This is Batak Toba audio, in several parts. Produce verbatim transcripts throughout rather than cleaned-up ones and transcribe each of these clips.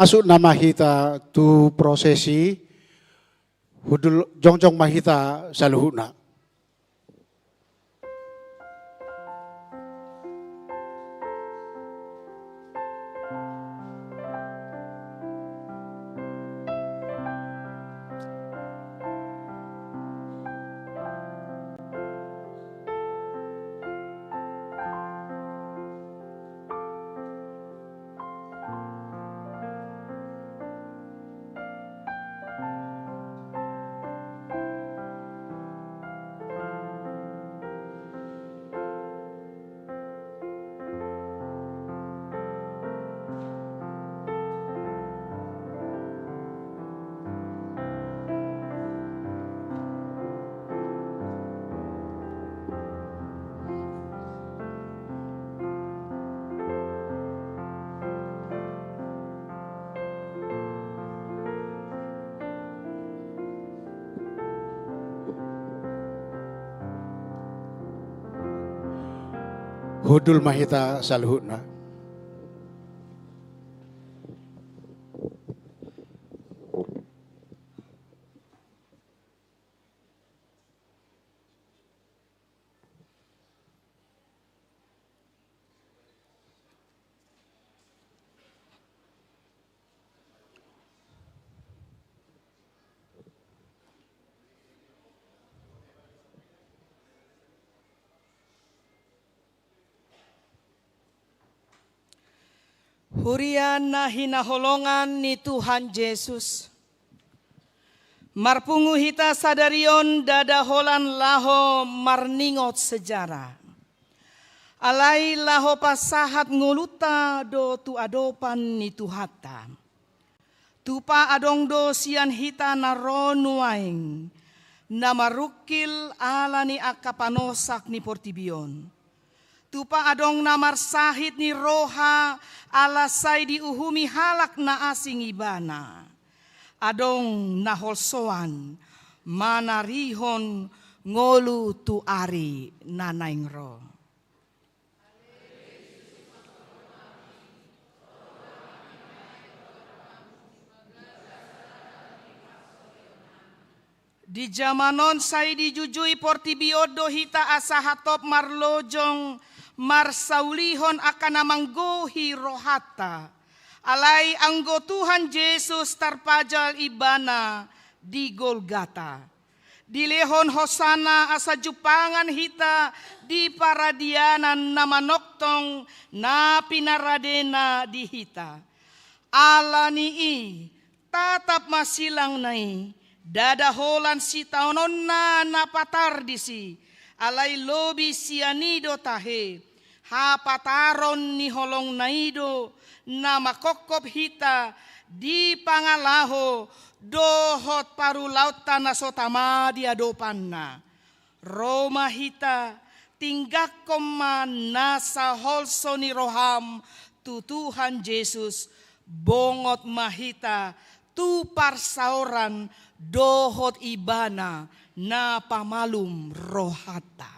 Masuk nama hita tu prosesi, hundul jongjong ma hita saluhutna. Hundul ma hita saluhutna. Huria na hinaholongan ni Tuhan Jesus. Marpungu hita sadari on ndada holan laho marningot sejarah. Alai laho pasahat ngolunta do tu adopan ni Tuhanta. Tupa adong do sian hita na ro nuaeng, na marungkil ala ni angka panosak ni portibi on. Tupa adong na marsahit ni roha ala sai diuhumi halak na asing ibana. Adong na holsoan manarihon ngolu tu ari na naeng ro. Di jaman on sai dijujui portibi on do hita asa hatop marlojong marsaulihon angka na manggohi rohanta. Alai anggo Tuhan Jesus tarpajal ibana di Golgata. Dilehon hosana asa jumpangan hita di paradianan na manongtong na pinaradena di hita. Ala ni i, tatap ma silangna i, ndada holan sitaononna na patar disi, alai lobi sian i do tahe, hapataron ni holongna i do na manghophop hita di pangalaho dohot parulaonta na so tama di adopanna. Ro ma hita, tinggangkon ma nasa holso ni roham tu Tuhan Jesus, bongot ma hita tu parsaoran dohot ibana na pamalum rohanta.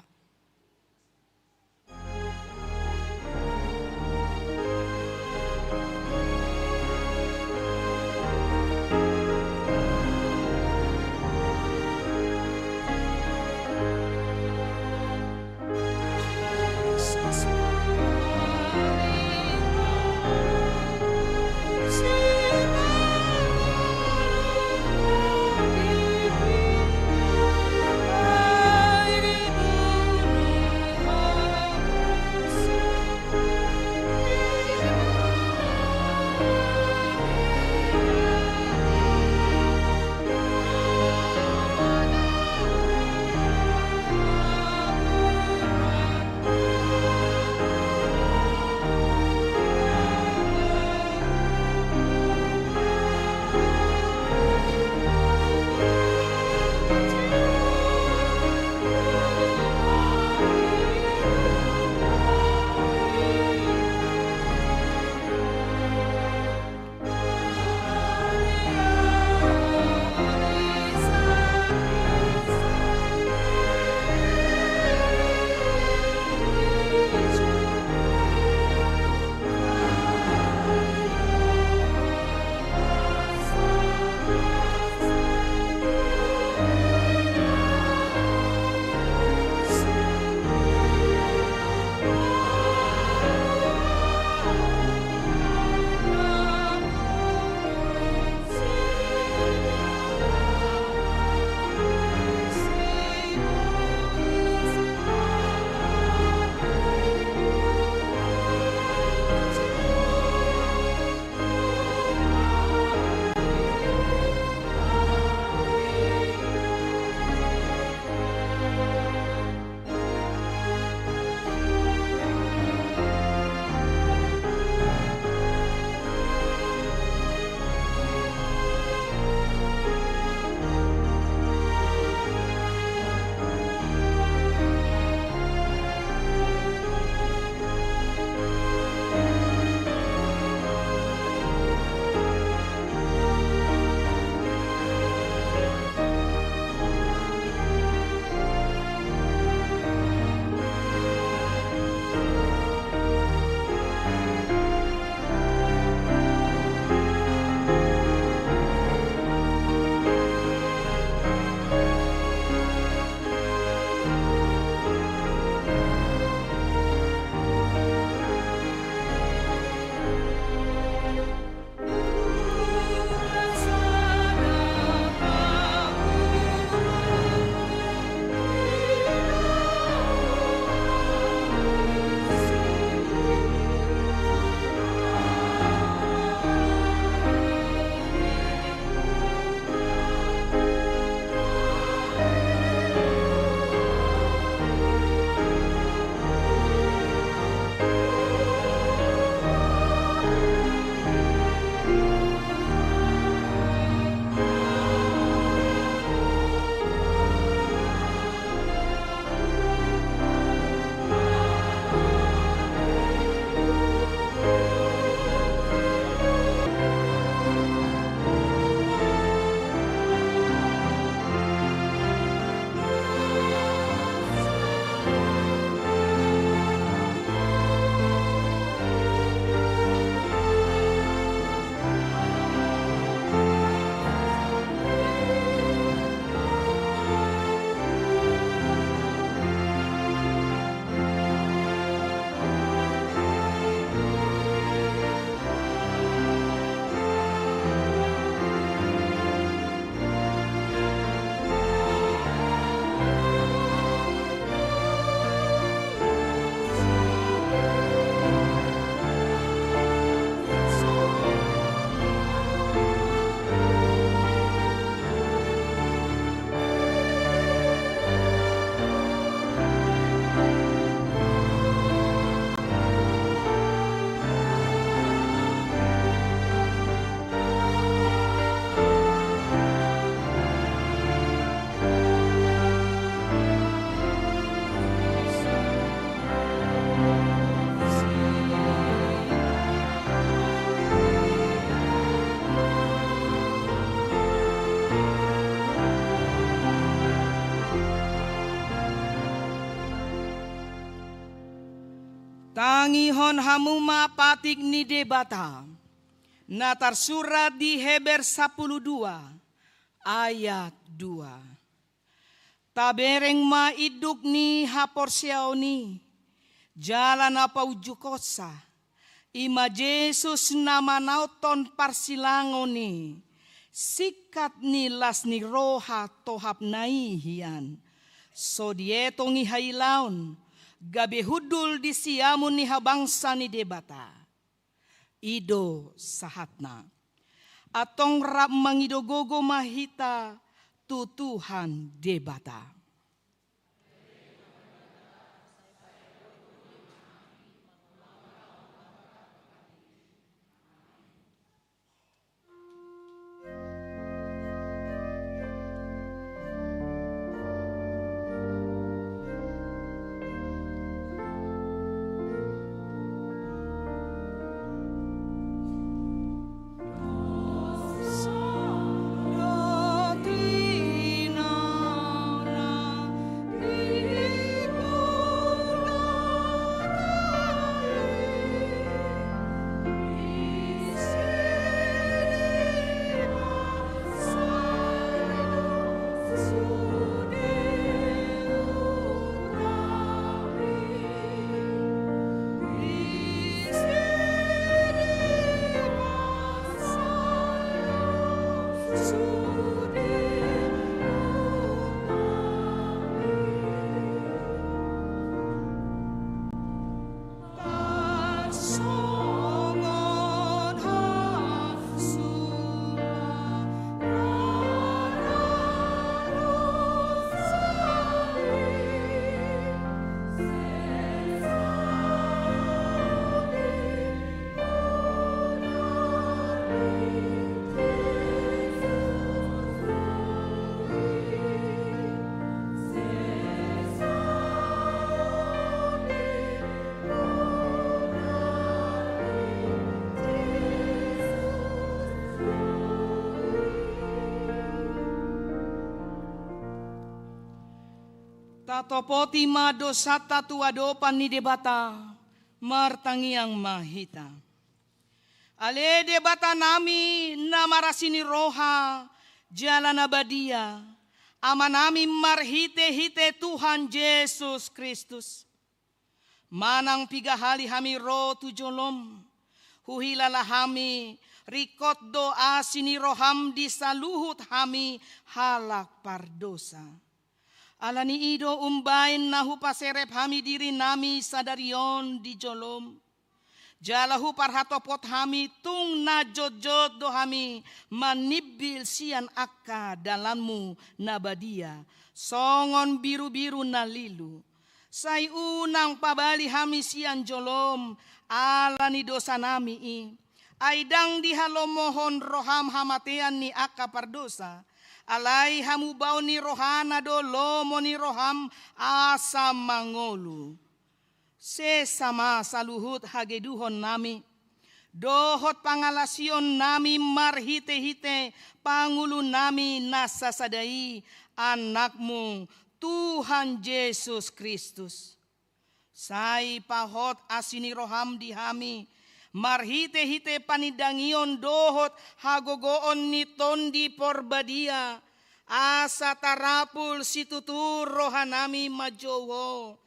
Tangihon hamu ma patik ni Debata, na tarsurat di Heber sampulu dua ayat dua. Tabereng ma induk ni haporseaon i, jala na paunjukonsa, i ma Jesus na manaothon parsilangon i, singkat ni las ni roha tohapna i hian. So dietong i hailaon, gabe hundul di siamun ni habangsa ni Debata. I do sahatna. Antong rap mangido gogo ma hita tu Tuhan Debata. Tatopoti ma dosanta tu adopan ni Debata, martangiang ma hita. Ale Debata nami na marasi ni roha, jala na badia, Ama nami marhite-hite Tuhan Jesus Kristus. Manang piga hali hami ro tu jolom, huhilala hami, ringkot do asi ni roham di saluhut hami halak pardosa. Ala ni i do umbaen na hupaserep hami diri nami sadari on di jolom. Jala huparhatopot hami tung na jotjot do hami manimbil sian angka dalanmu na badia, songon birubiru na lilu. Sai unang pabali hami sian jolom, ala ni dosa nami i. Ai ndang dihalomohon roham hamatean ni angka pardosa, alai hamubaon ni rohana do lomo ni roham asa mangolu. Sesa ma saluhut hageduhon nami dohot pangalasion nami marhite-hite pangulu nami na sasada i, Anakmu, Tuhan Jesus Kristus. Sai pahot asi ni roham di hami, marhite-hite panindangion dohot hagogoon ni Tondi Porbadia, asa tarapul situtu roha nami manjou Ho,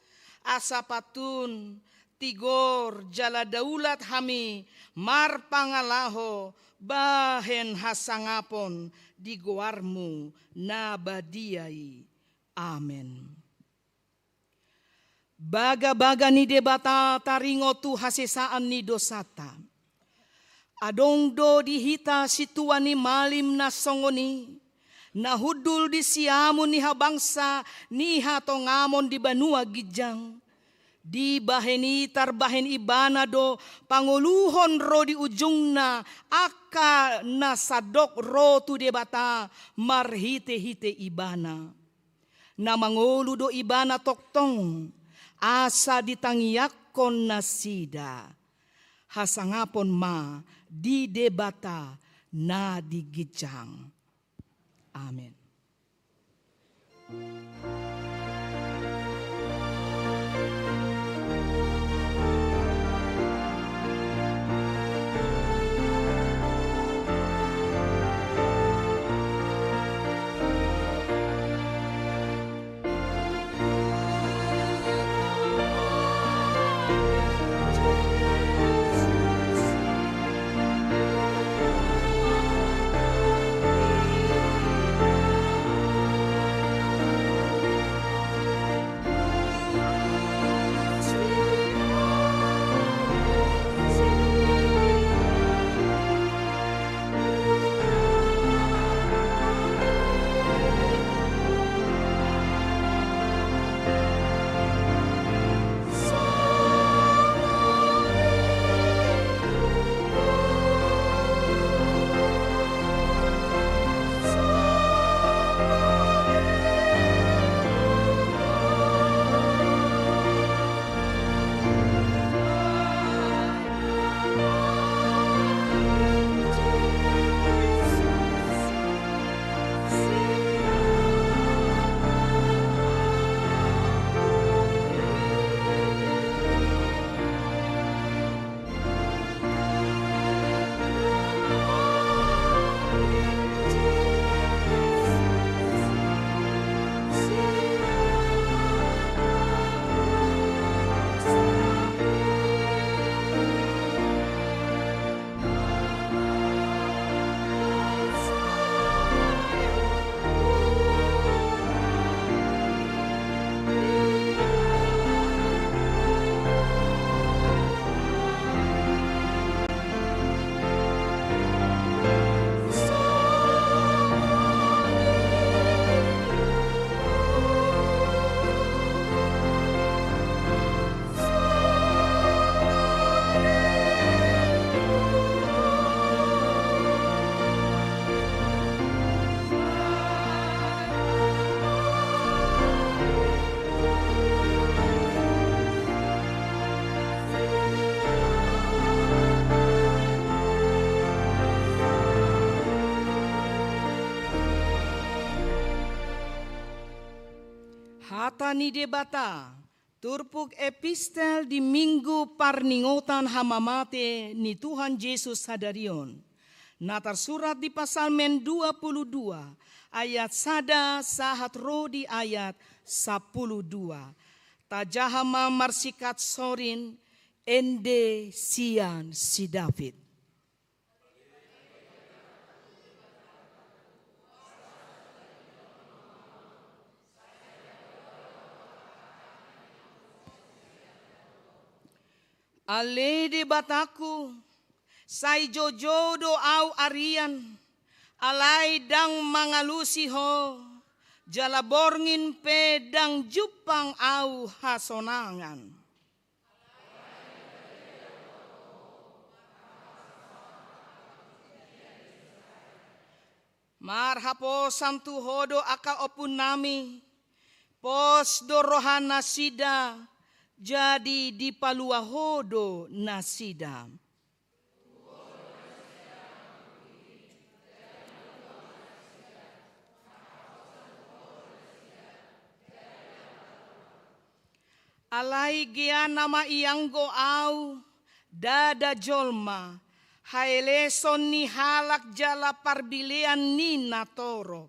asa pantun, tigor jala daulat hami marpangalaho bahen hasangapon di goarmu na badia i. Amen. Bagabaga ni Debata taringot tu hasesaan ni dosanta. Adong do di hita sintua ni malim na songon i, na hundul di siamun ni habangsa ni hatongamon di banua ginjang. Dibahen i tarbahen ibana do pangoluhon ro di ujungna angka na sandok ro tu Debata marhite-hite ibana. Na mangolu do ibana tongtong, asa ditangiangkon nasida. Hasangapon ma di Debata na di ginjang. Amen. Hata ni Debata, turpuk epistel di Minggu parningotan hamamate ni Tuhan Jesus sadari on, na tarsurat di Psalmen dua pulu dua, ayat sada sahat ro di ayat sampulu dua. Tajaha ma marsingkat sorin, ende sian si David. Ale Debatangku, sai joujou do ahu arian, alai ndang mangalusi Ho, jala borngin pe ndang jumpang ahu hasonangan. Marhaposan tu Ho do angka ompunnami, pos do rohanasida, jadi dipalua Ho do nasida. Alai gea nama ianggo ahu, ndada jolma, haeleson ni halak jala parbilean ni natorop.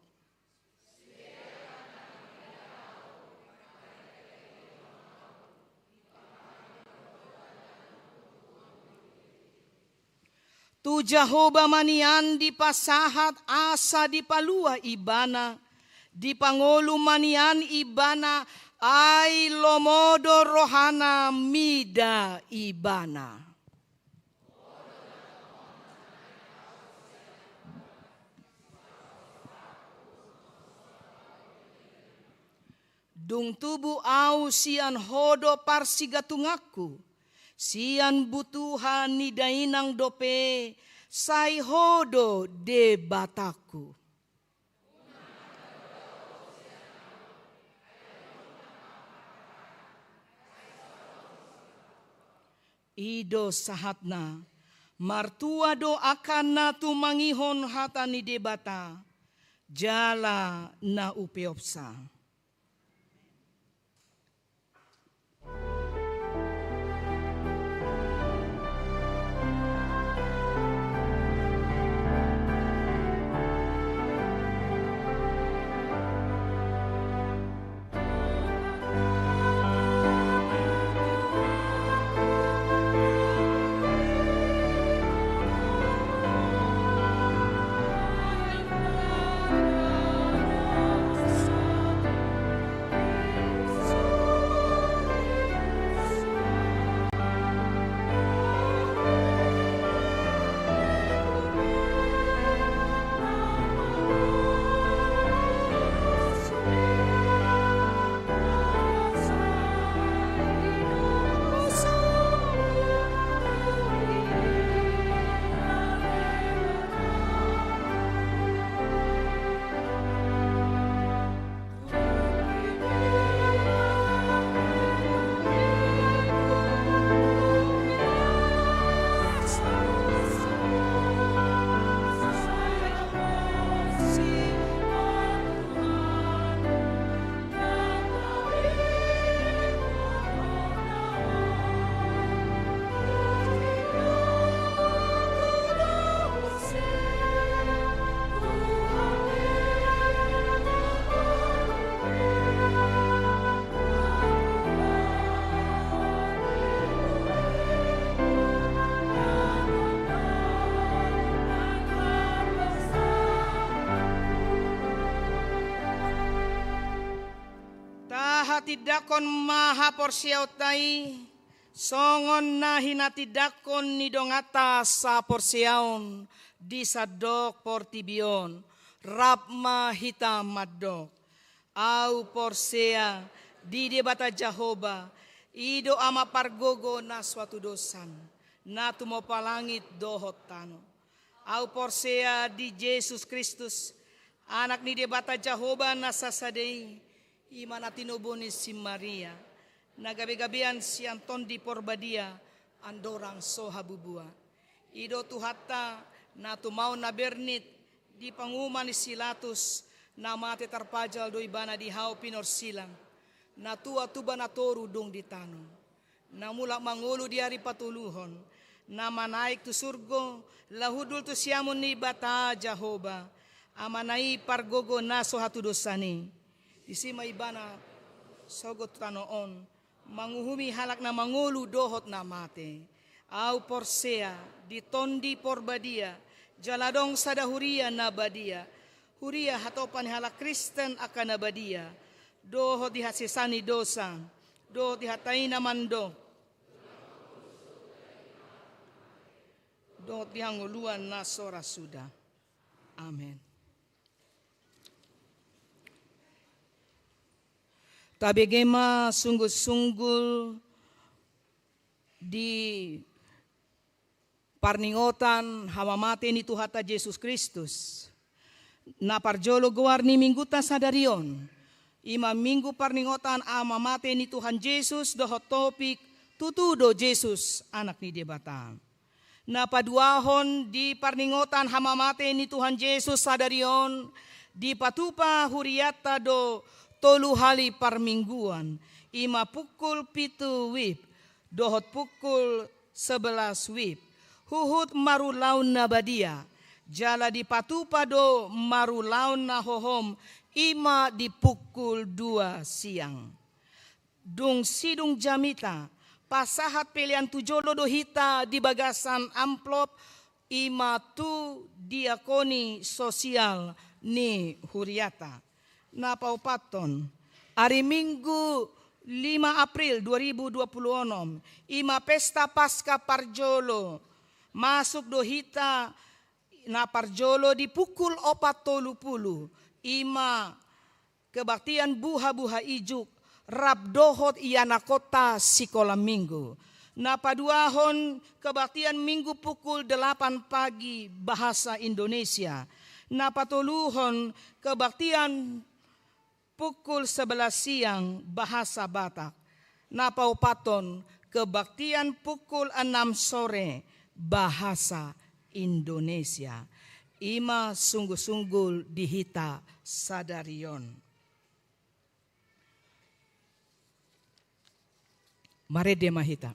Tu Jahowa ma nian dipasahat asa dipalua ibana, dipangolu ma nian ibana, ai lomo do rohana mida ibana. Dung tubu ahu sian Ho do parsigatunganku, sian butuha ni dainang dope, sai Ho do Debatangku. I do sahatna, martua do angka na tumangihon hata ni Debata, jala na upeopsa. Tahatindangkon ma haporseaonta i, songon na hinatindangkon ni donganta saporseaon di sandok portibi on, rap ma hita mandok. Ahu porsea di Debata Jahowa, i do Ama pargogo na so hatudosan, na tumompa langit dohot tano. Ahu porsea di Jesus Kristus, Anak ni Debata Jahowa na sasada i, i ma na tinobo ni si Maria, na gabegabean sian Tondi Porbadia, andorang so habubua. I do Tuhanta, na tumaon na bernit, di panguhuman ni si Latus, na mate tarpajal do ibana di hau pinorsilang. na tua tuba na toru dung di tano, na mulak mangolu di ari patoluhon, na manaek tu surgo, laho hundul tu siamun ni Debata Jahowa, Amana i pargogo na so hatudosan i. Disi ma Ibana sogot tu tano on, manguhumi halak na mangolu dohot na mate. Ahu porsea di Tondi Porbadia, jala adong sada huria na badia, huria hatopan ni halak Kristen angka na badia, dohot di hasesaan ni dosa, dohot di hata i na mandok, dohot di hangoluan na so ra suda. Amen. Tabege ma sungkun-sungkun di parningotan hamamate ni Tuhanta Jesus Kristus. Na parjolo goar ni minggunta sadari on, i ma minggu parningotan hamamate ni Tuhan Jesus dohot topik, Tutu do Jesus Anak ni Debata. Na paduahon di parningotan hamamate ni Tuhan Jesus sadari on, dipatupa hurianta do tolu hali parmingguan, i ma pukul pitu wib, dohot pukul sebelas wib, huhut marulaon na badia, jala dipatupa do marulaon na hohom, i ma di pukul dua siang. Dung sidung jamita, pasahat pelean tu jolo do hita di bagasan amplop, i ma tu diakoni sosial ni hurianta. Na paopathon, ari Minggu lima April dua ribu dua puluh onom, i ma pesta Paska parjolo, masuk do hita na parjolo di pukul opat tolu pulu, i ma kebaktian buha-buha ijuk, rap dohot ianakhonta sikola minggu. Na paduahon kebaktian minggu pukul delapan pagi bahasa Indonesia. Na patoluhon kebaktian pukul sebelas siang bahasa Batak. Na paopathon kebaktian pukul enam sore bahasa Indonesia. I ma sungkun-sungkun di hita sadari on. Marende ma hita.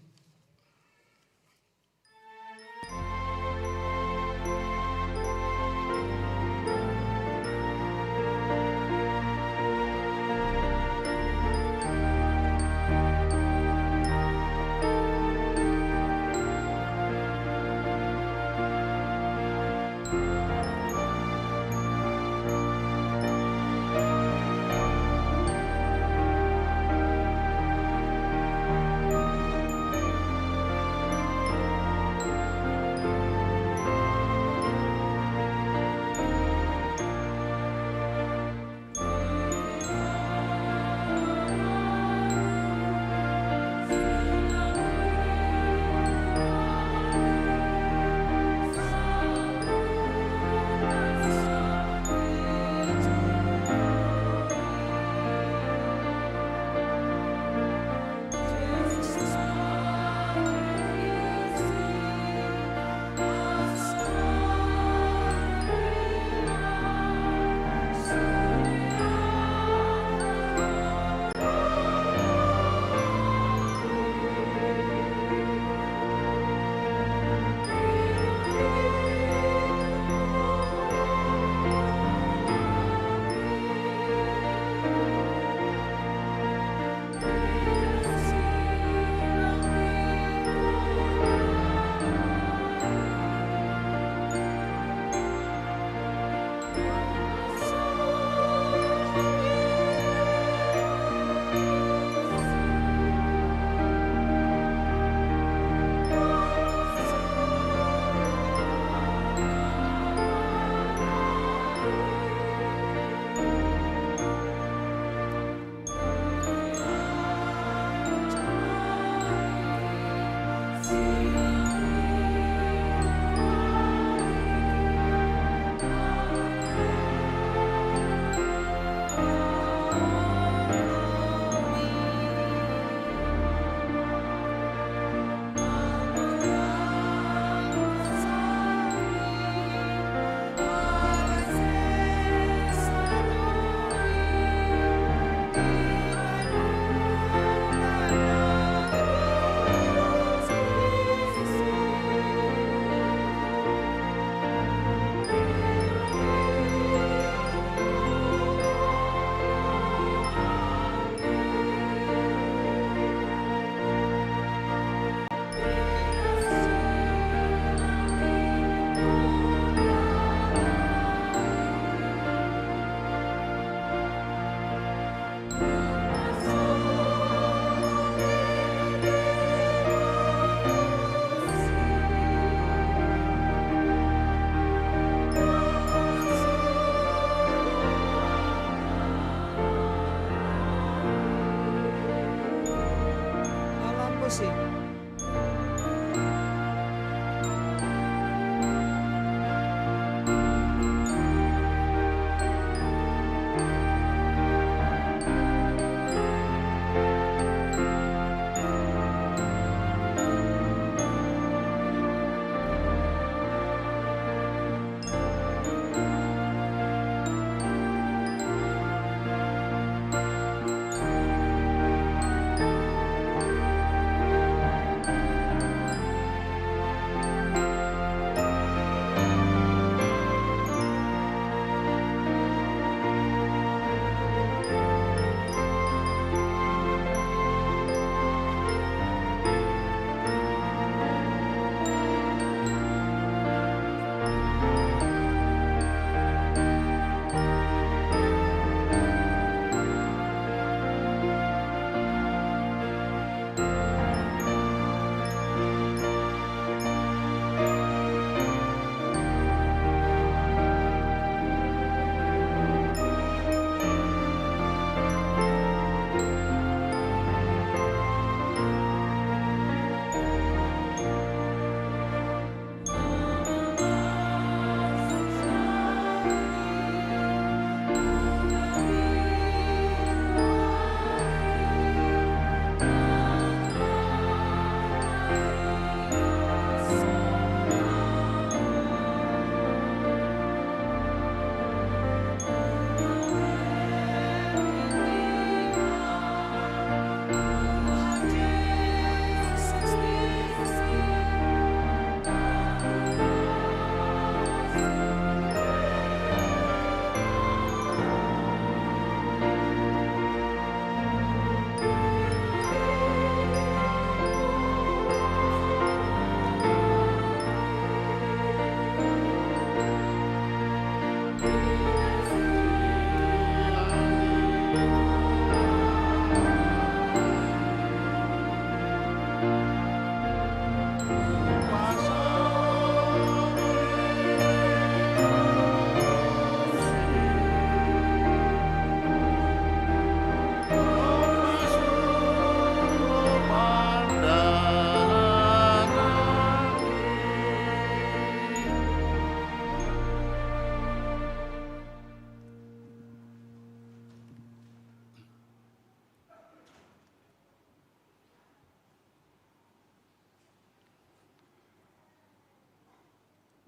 Musik.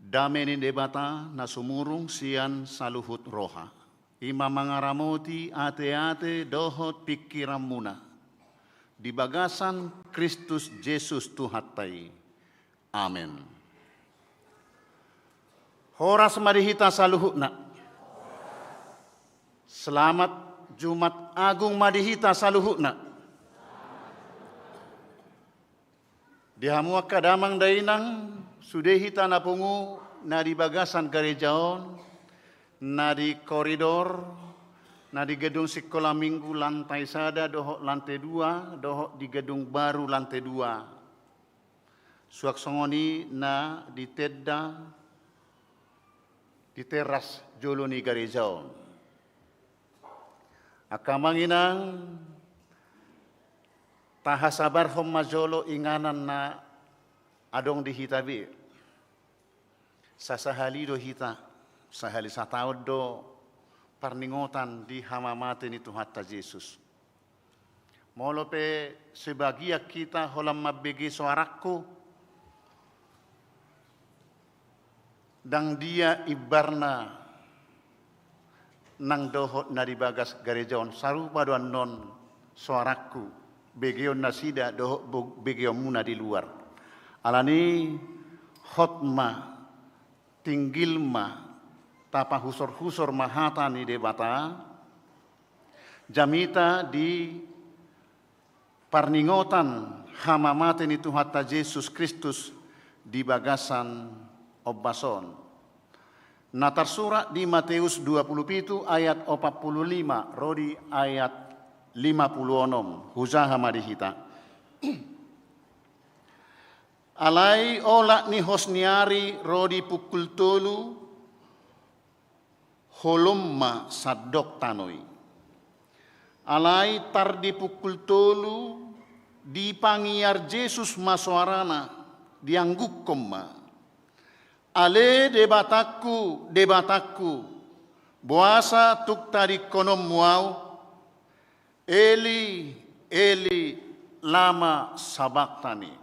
Dame ni Debata na sumurung sian saluhut roha, i ma mangaramoti ateate dohot pingkiranmuna di bagasan Kristus Jesus Tuhanta i. Amen. Horas ma di hita saluhutna. Selamat Jumat Agung ma di hita saluhutna. Di hamu angka damang dainang, sude hita na pungu na di bagasan gareja on, na di koridor, na di gedung sikola minggu lantai sada dohot lantai dua, dohot di gedung baru lantai dua. Suang songon i na di tenda, di teras jolo ni gareja on. Angka amang inang, tahasabarhon ma jolo inganan na adong di hita be. Sasahali do hita, sahali sataon do parningotan di hamamate ni Tuhanta Jesus. Molo pe sebagian hita holan mambege soarangku, ndang dia imbarna nang dohot na di bagas gareja on, sarupa do annon soarangku, begeon nasida dohot bo-, begeonmuna di luar. Alani hot ma tinggil ma, tapahusorhusor ma hata ni Debata, jamita di parningotan hamamate ni Tuhanta Jesus Kristus di bagasan ombas on. Na tarsurat di Mateus dua pulu pitu ayat opat pulu lima ro di ayat lima pulu onom, hujaha ma di hita. Alai olat ni hos ni ari ro di pukul tolu, holom ma sandok tano i. Alai tar di pukul tolu, Dipangiar Jesus ma soarana, diangguhon ma: Ale Debatangku, Debatangku, boasa tung tadingkononmu ahu? Eli, Eli, lama sabachthani?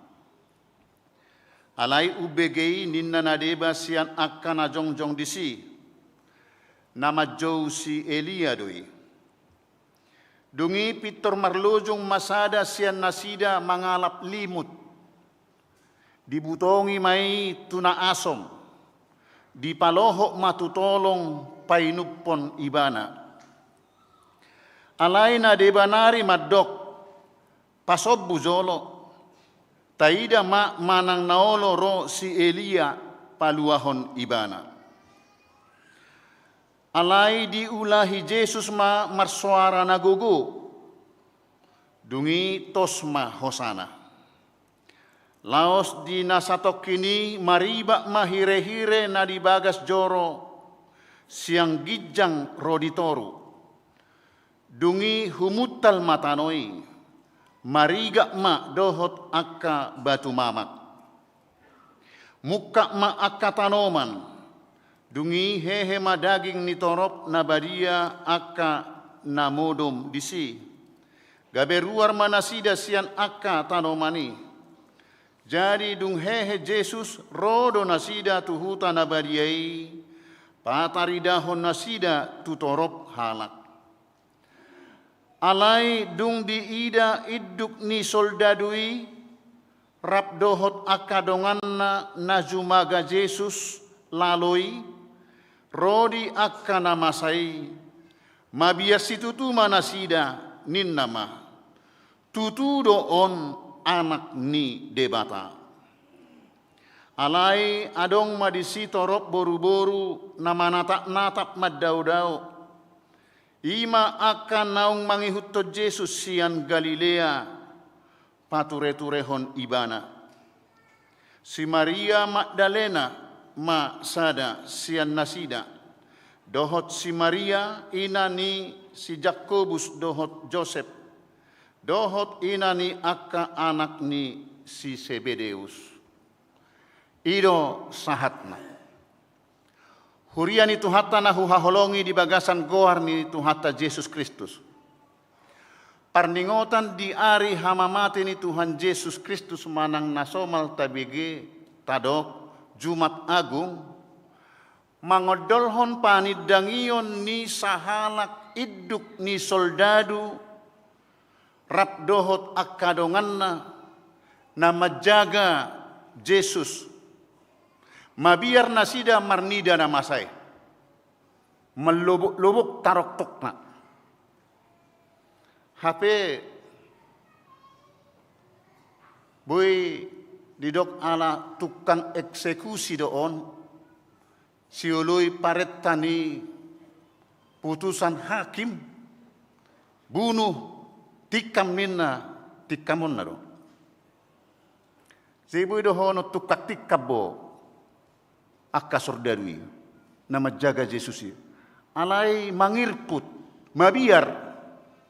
Alai umbegei ninna na deba sian angka na jongjong disi: Na manjou si Elia do i. Dung i pintor marlojong ma sada sian nasida mangalap limut. Dibutongi ma i tu na asom, dipalohot ma tu tolong painumhon ibana. Alai na deba nari mandok: Pasombu jolo, taida ma manang na olo ro si Elia paluahon ibana. Alai diulahi Jesus ma marsoara na gogo. Dung i tos ma hosana. Laos di na satongkin i maribak ma hirehire na di bagas joro sian ginjang ro di toru. Dung i humuntal ma tano i, marigak ma dohot angka batu mamak. Mungkap ma angka tanoman, dung i hehe ma daging ni torop na badia angka na modom disi. Gabe ruar ma nasida sian angka tanoman i. Jadi dung hehe Jesus, ro do nasida tu huta na badia i, pataridahon nasida tu torop halak. Alai dung diida induk ni soldadu i rap dohot angka donganna na jumaga Jesus lalo i, ro di angka na masa i, mabiar situtu ma nasida, ninna ma: Tutu do on Anak ni Debata. Alai adong ma disi torop boruboru na manatapnatap mandaodao. I ma angka naung mangihuthon Jesus sian Galilea patureturehon ibana. Si Maria Magdalena ma sada sian nasida, dohot si Maria ina ni si Jakobus dohot Josep, dohot ina ni angka anak ni si Sebedeus. I do sahatna. Huria ni Tuhanta na huhaholongi di bagasan goar ni Tuhanta Jesus Kristus. Parningotan di ari hamamate ni Tuhan Jesus Kristus manang na somal tabege tadok Jumat Agung, mangondolhon panindangion ni sahalak induk ni soldadu rap dohot angka donganna na manjaga Jesus. Mabiar nasida marnida na masa i. Mallobok-lobok taroktokna. Hape boi didok ala tukang eksekusi do on, sioloi parenta ni putusan hakim, bunuh, tikam ninna, tikamonna do. Jadi boi dohonon tukang tikam bo angka soldadu i na manjaga Jesus i. Alai mangirput, mabiar,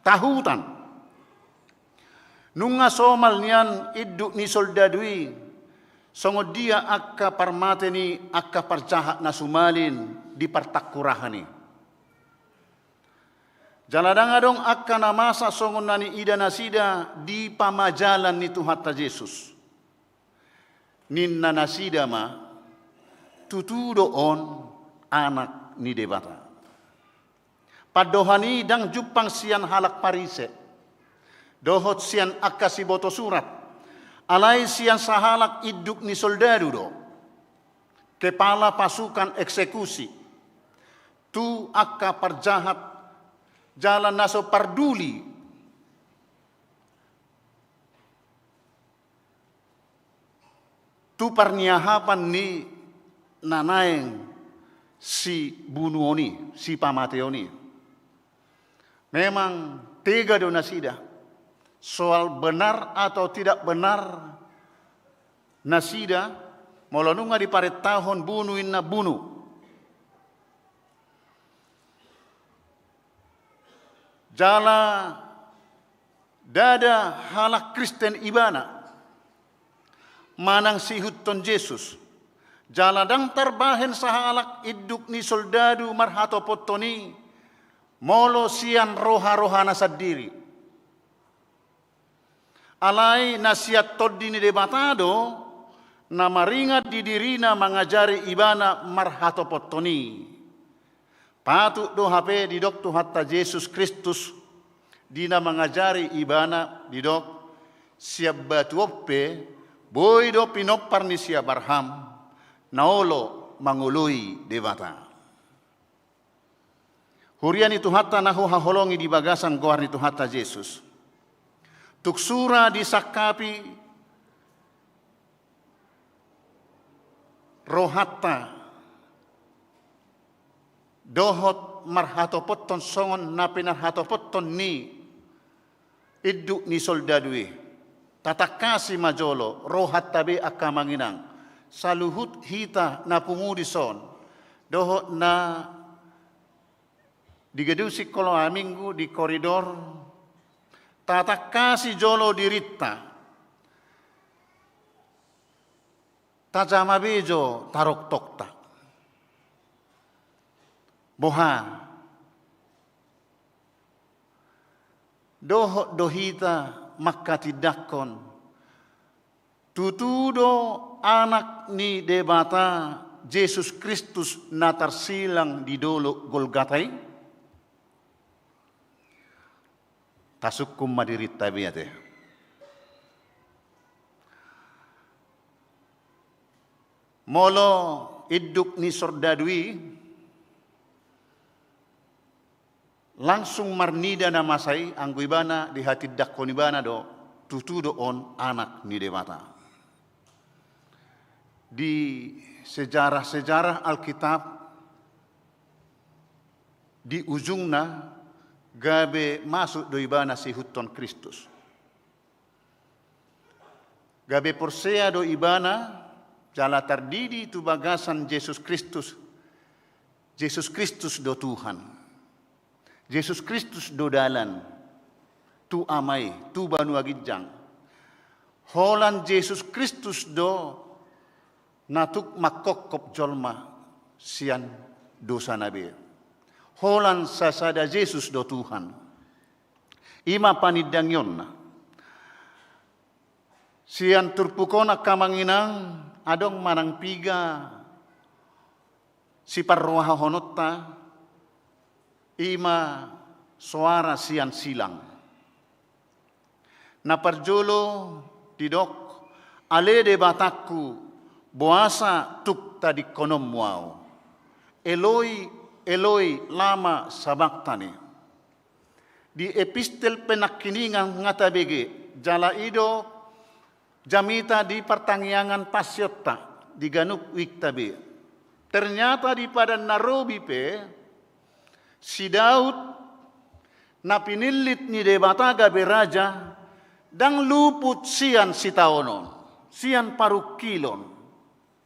tahutan. Nunga somal nian induk ni soldadu i, songon dia angka parmate ni angka parjahat na sumalin di partangkurahan i. Jala ndang adong angka na masa songon na niida nasida di pamajalan ni Tuhanta Jesus. Ninna nasida ma, tutu do on Anak ni Debata. Pandohan i ndang jumpang sian halak Parise dohot sian angka siboto surat, alai sian sahalak induk ni soldadu do, kepala pasukan eksekusi, tu angka parjahat jala na so parduli tu parniahapan ni na naeng sibunuon i, sipamateon i. Memang tega do nasida. Soal benar atau tidak benar nasida, molo nunga diparentahon bunuh inna bunuh. Jala Ndada halak Kristen ibana manang siihuthon Jesus, jala ndang tarbahen sahalak induk ni soldadu marhatopothon i molo sian roha-rohana sandiri. Alai na sian Tondi ni Debata do na maringan di dirina mangajari ibana marhatopothon i. Patut do hape didok Tuhanta Jesus Kristus di na mangajari ibana, didok, sian batu on pe boi do pinompar ni si Abraham na olo mangoloi Debata. Huria ni Tuhanta na huhaholongi di bagasan goar ni Tuhanta Jesus, tung sura disangkapi rohanta dohot marhatopothon songon na pinarhatopothon ni induk ni soldadu i. Tatangkasi ma jolo rohanta be, angka amang inang, saluhut hita na pungu dison dohot na di gedung Sikola Minggu di koridor, tatangkasi jolo dirinta, tajama be jo taroktokta. Boha? Dohot do hita mangkatindangkon tutu do Anak ni Debata Jesus Kristus na tarsilang di dolok Golgata i? Tasungkun ma dirinta be ate. Molo induk ni soldadu i langsung marnida na masa i, anggo ibana dihatindangkon ibana do tutu do on Anak ni Debata. Di sejarah-sejarah Alkitab, di ujungna gabe masuk do ibana siihuthon Kristus. Gabe porsea do ibana jala tardidi tu bagasan Jesus Kristus. Jesus Kristus do Tuhan. Jesus Kristus do dalan tu Ama i, tu banua ginjang. Holan Jesus Kristus do na tuk mangkophop jolma sian dosana be. Holan sasada Jesus do Tuhan. I ma panindangionna. Sian turpuk on, angka amang inang, adong manang piga siparrohahononta, i ma soara sian silang. Na parjolo didok, ale Debatangku, boasa tuk tadingkononmu ahu? Eloi, Eloi, lama sabaktani? Di epistel penangkiningan nga tabege, jala i do jamita di partangiangan pasionta di ganup wikta be. Ternyata di Padan na Robi pe, si Daud na pinillit ni Debata gabe raja, ndang luput sian sitaonon, sian parungkilon.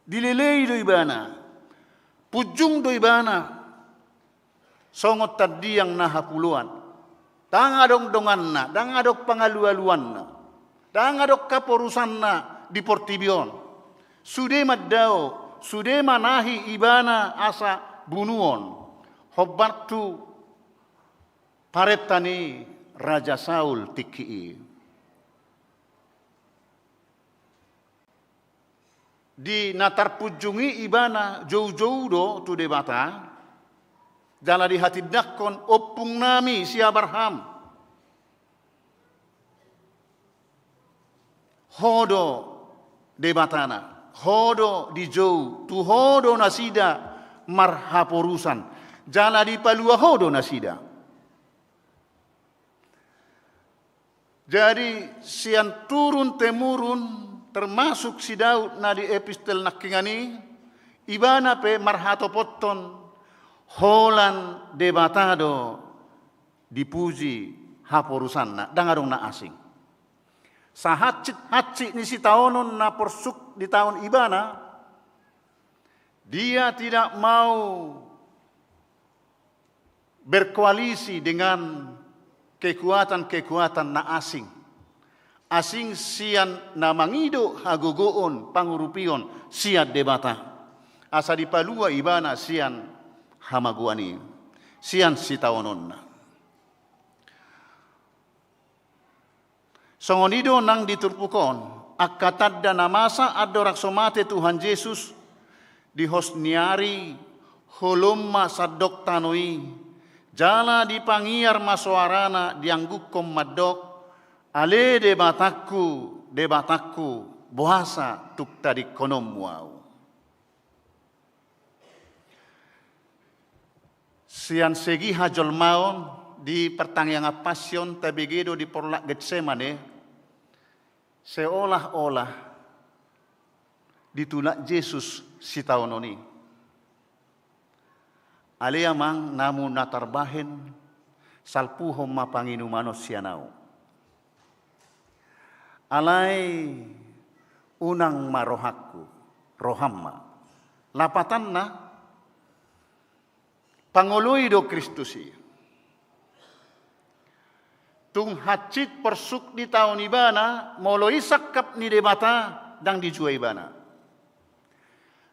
Dilelei do ibana, punjung do ibana songon tandiang na hapuloan. Ndang adong donganna, ndang adong pangalualuanna, ndang adong haporusanna di portibi on. Sude mandao, sude manahi ibana asa bunuon, hombar tu parenta ni Raja Saul tingki i. Di na tarpunjung i ibana joujou do tu Debata, jala dihatindangkon, ompung nami si Abraham. Ho do Debatana, ho do dijou, tu ho do nasida marhaporusan, jala dipalua ho do nasida. Jadi, sian turun temurun, termasuk si Daud na di epistel nangkiningan i, ibana pe marhatopothon holan Debata do dipuji haporusanna, ndang adong na asing. Sahansit-hansit ni sitaonon na porsuk ditaon ibana, dia tidak mau berkoalisi dengan kekuatan-kekuatan na asing. Asing sian na mangido hagogoon pangurupion sian Debata. Asa dipalua ibana sian hamagoan i, sian sitaononna. Songon i do nang di turpuk on, angka tanda na masa andorang so mate Tuhan Jesus, di hos ni ari holom ma sandok tano i, jala dipangiar ma soarana diangguhon mandok, Ale Debatangku, Debatangku, boasa tung tadingkononmu ahu? Sian segi hajolmaon di partangiangan Passion tabege do di porlak Getsemane, seolah-olah ditulak Jesus sitaonon i. Ale Amang, namu na tarbahen, salpuhon ma panginuman on sian ahu. Alai unang ma rohangku, roham ma. Lapatanna, pangoloi do Kristus i. Tung hansit porsuk ditaon ibana, molo i sangkap ni Debata, ndang dijua ibana.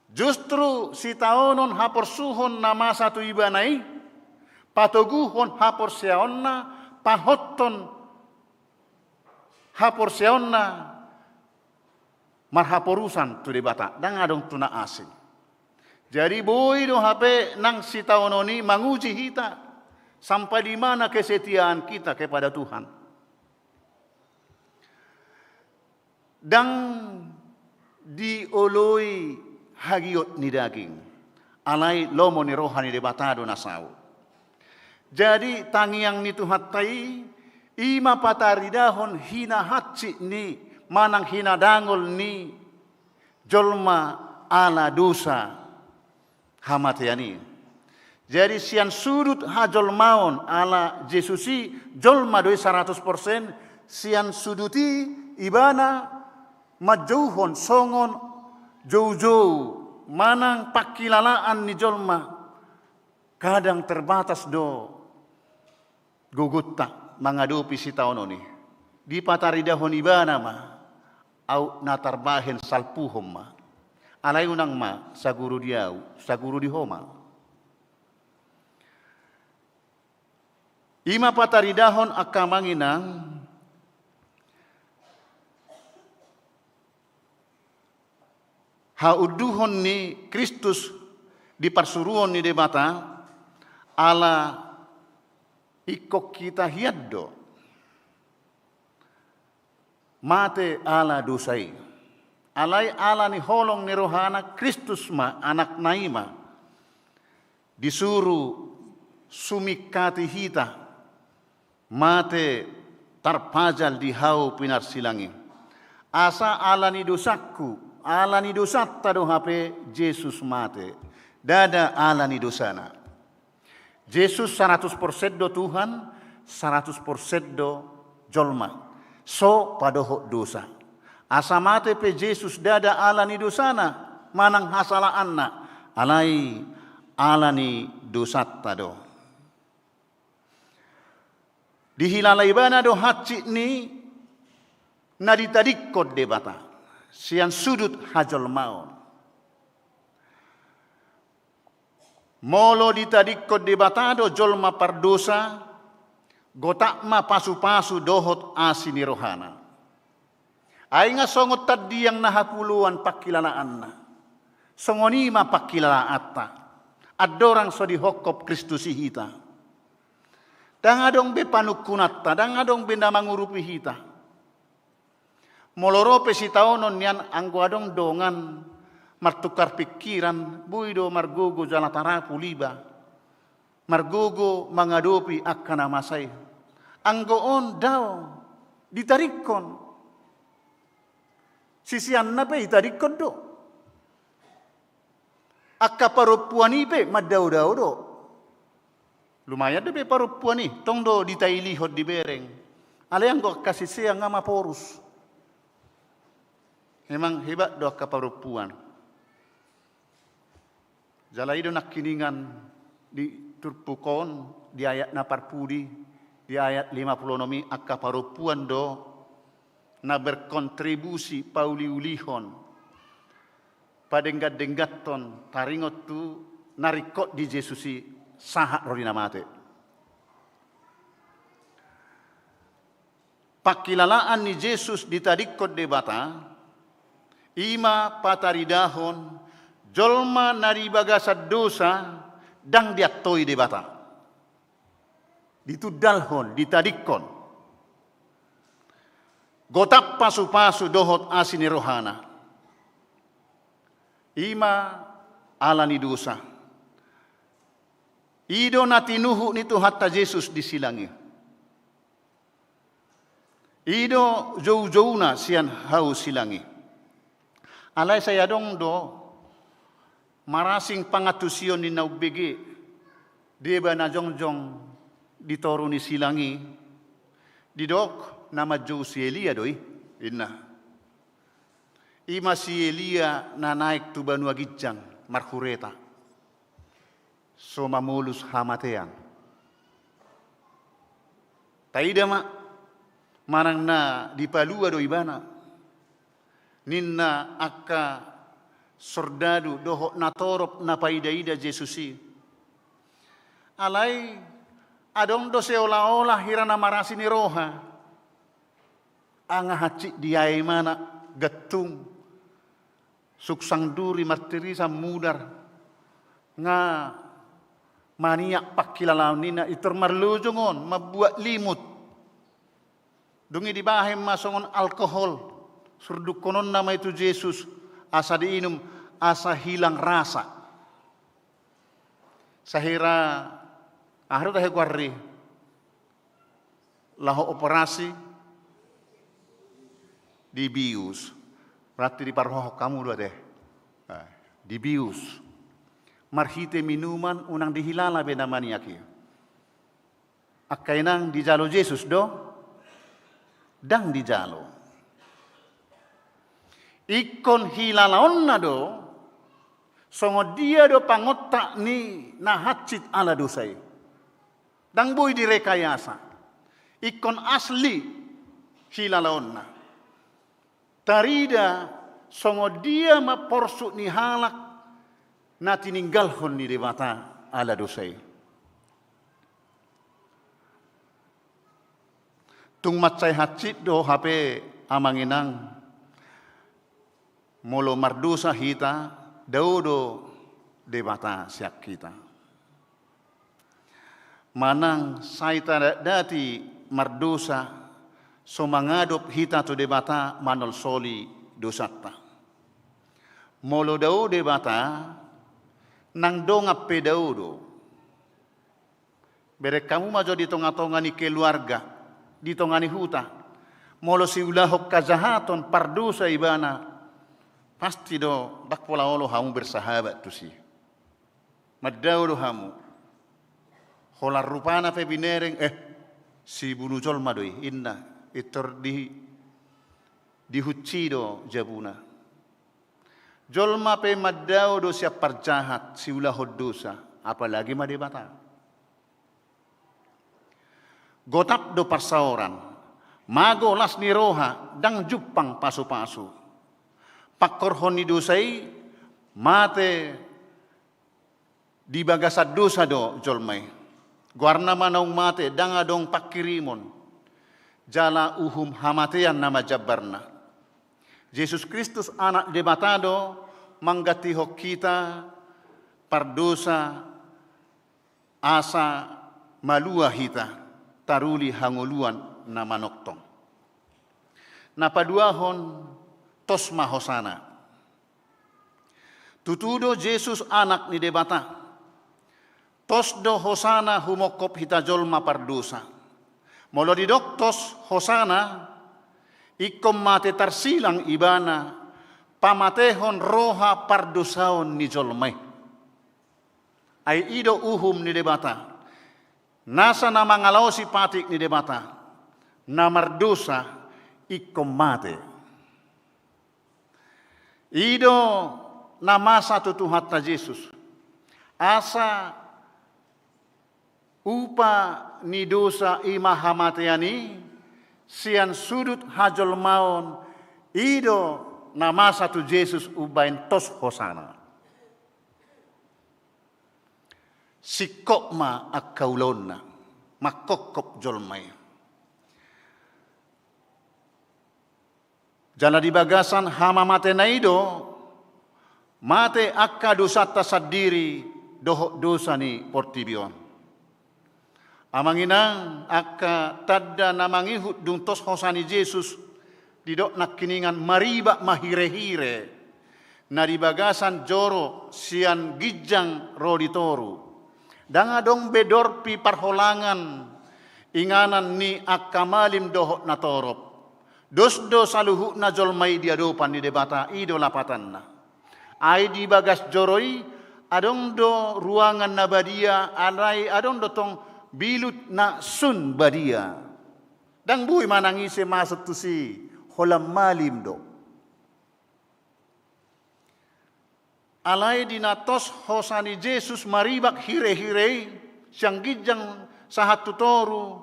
Justru sitaonon haporsuhon na masa tu ibana i, patoguhon haporseaonna, pahothon haporseaonna, marhaporusan tu Debata, ndang adong tu na asing. Jadi boi do hape nang sitaonon i manguji hita, sampai di mana kesetiaan kita kepada Tuhan. Ndang dioloi hagiot ni daging, alai lomo ni roha ni Debata do na saut. Jadi tangiang ni Tuhanta i, i ma pataridahon hinahansit ni manang hinadangol ni jolma ala dosa hamatean i. Jadi sian sudut hajolmaon ala Jesus i jolma do i saratus persen, sian sudut i ibana manjouhon songon joujou manang pangkilalaan ni jolma. Kadang terbatas do gogonta mangadopi sitaonon i. Dipataridahon ibana ma, aut na tarbahen salpuhon ma. Alai unang ma saguru di ahu, saguru di ho ma. I ma pataridahon angka amang inang, haunduhon ni Kristus di parsuruon ni Debata, ala ingkon hita hian do mate ala dosa i. Alai ala ni holong ni rohana Kristus ma, Anakna i ma disuru sumingkati hita, mate tarpajal di hau pinarsilang i. Asa ala ni dosangku, ala ni dosanta do hape Jesus mate. Ndada ala ni dosana. Jesus saratus persen do Tuhan, saratus persen do jolma. So padohot dosa. Asa mate pe Jesus ndada ala ni dosana, manang hasalaanna, alai ala ni dosanta do. Dihilala ibana do hansit ni na ditadingkon Debata sian sudut hajolmaon. Molo ditadingkon Debata do jolma pardosa, gotap ma pasupasu dohot asi ni rohana. Ai nga songon tandiang na hapuloan pangkilalaanna. Songon i ma pangkilalaanta. Andorang so dihophop Kristus i hita. Ndang adong be panungkunanta, ndang adong be na mangurupi hita. Molo ro pe sitaonon nian, anggo adong dongan martukar pingkiran, boi do margogo jala tarapul iba. Margogo mangadopi angka na masa i. Anggo on dao, ditadingkon. Siseanna pe ditadingkon do. Angka parompuan i pe mandao-dao do. Lumayan dope parompuan i, tong do ditailihon dibereng. Alai anggo angka sisean nga maporus. Memang hebat do angka parompuan. Jala i do nangkiningan di turpuk on, di ayat na parpudi, Di ayat lima puluh onom i angka parompuan do na berkontribusi pauliulihon, padenggan-dengganhon taringot tu na ringkot di Jesus i sahat ro di na mate. Pangkilalaan ni Jesus ditadingkon Debata, i ma pataridahon jolma na di bagasan dosa ndang diantoi Debata. Ditundalhon, ditadingkon. Gotap pasupasu dohot asi ni rohana. I ma ala ni dosa. I do na tinuhuk ni Tuhanta Jesus di silang i. I do joujouna sian hau silang i. Alai sai adong do marasing pangantusion ni na umbege deba na jongjong di toru ni silang i, didok na manjou si Elia do i, inna. I ma si Elia na naek tu banua ginjang marhureta. So mamolus hamatean. Taida ma, manang na dipalua do ibana. Ninna angka sordadu dohot natorop na paidaida Jesus i. Alai adong do seolah-olah hira na marasi ni roha. Nga hansit diae ibana, gantung, suksang duri, martirisan, mudar, nga maniak pangkilalaon ninna, pintor marlojong on, mambuat limut. Dung i dibahen ma songon alkohol, surdukkononna ma i tu Jesus, asa diinum, asa hilang rasa. Sahira aha do tahe goarna i? Laho operasi, dibius. Berarti diparrohahon hamu do ate. Nah, dibius. Marhite minuman unang dihilala be na maniak i. Angka inang, dijalo Jesus do? Ndang dijalo. Ingkon hilalaonna do, songon dia do pangontak ni na hansit ala dosa i. Ndang boi direkayasa. Ingkon asli hilalaonna. Tarida songon dia ma porsuk ni halak na tininggalhon ni Debata ala dosa i. Tung mansai hansit do hape amang inang, molo mardosa hita, dao do Debata sian hita. Manang sai tadatdati mardosa, so mangadop hita tu Debata manolsoli dosanta. Molo dao Debata, nang dongan pe dao do. Bereng hamu ma jo di tonga-tonga ni keluarga, di tonga ni huta. Molo siulahon hajahaton, pardosa ibana, pasti do ndang pola olo hamu bersahabat tusi. Mandao do hamu. Holan rupana pe binereng, eh, sibunu jolma do i, inna, pintor di, dihunsi do jabuna. Jolma pe mandao do sian parjahat, siulahon dosa, apalagi ma Debata. Gotap do parsaoran, mago las ni roha, ndang jumpang pasupasu. Pangkorhon ni dosa i, mate di bagasan dosa do jolma i. Goarna ma naung mate, ndang adong pangkirimon. Jala uhum hamatean nama jambarna. Jesus Kristus, Anak Debata do, manggantihon hita pardosa, asa malua hita, taruli hangoluan na manongtong. Na paduahon, tos ma hosana. Tutu do Jesus Anak ni Debata. Tos do hosana humongkop hita jolma pardosa. Molo didok tos hosana, ingkon mate tarsilang ibana, pamatehon roha pardosaon ni jolma i. Ai i do uhum ni Debata. Nasa na mangalaosi patik ni Debata, na mardosa ingkon mate. I do na masa tu Tuhanta Jesus. Asa Upa ni dosa i ma hamatean i, sian sudut hajolmaon, i do na masa tu Jesus umbaen tos hosana. Singkop ma angka ulaonna, mangkophop jolma i. Jala di bagasan hamamatena i do, mate angka dosanta sandiri dohot dosa ni portibi on. Amang inang, angka tanda na mangihut dung tos hosa ni Jesus, didok nangkiningan maribak ma hirehire, na di bagasan joro sian ginjang ro di toru. Ndang adong be dorpi parholangan inganan ni angka malim dohot na torop. Dos do saluhutna jolma i di adopan ni Debata, i do lapatanna. Ai di bagas joro i, adong do ruangan na badia, alai adong do tong bilut na sun badia. Ndang boi manang ise masuk tusi, holan malim do. Alai di na tos hosa ni Jesus maribak hirehire i, sian ginjang sahat tu toru,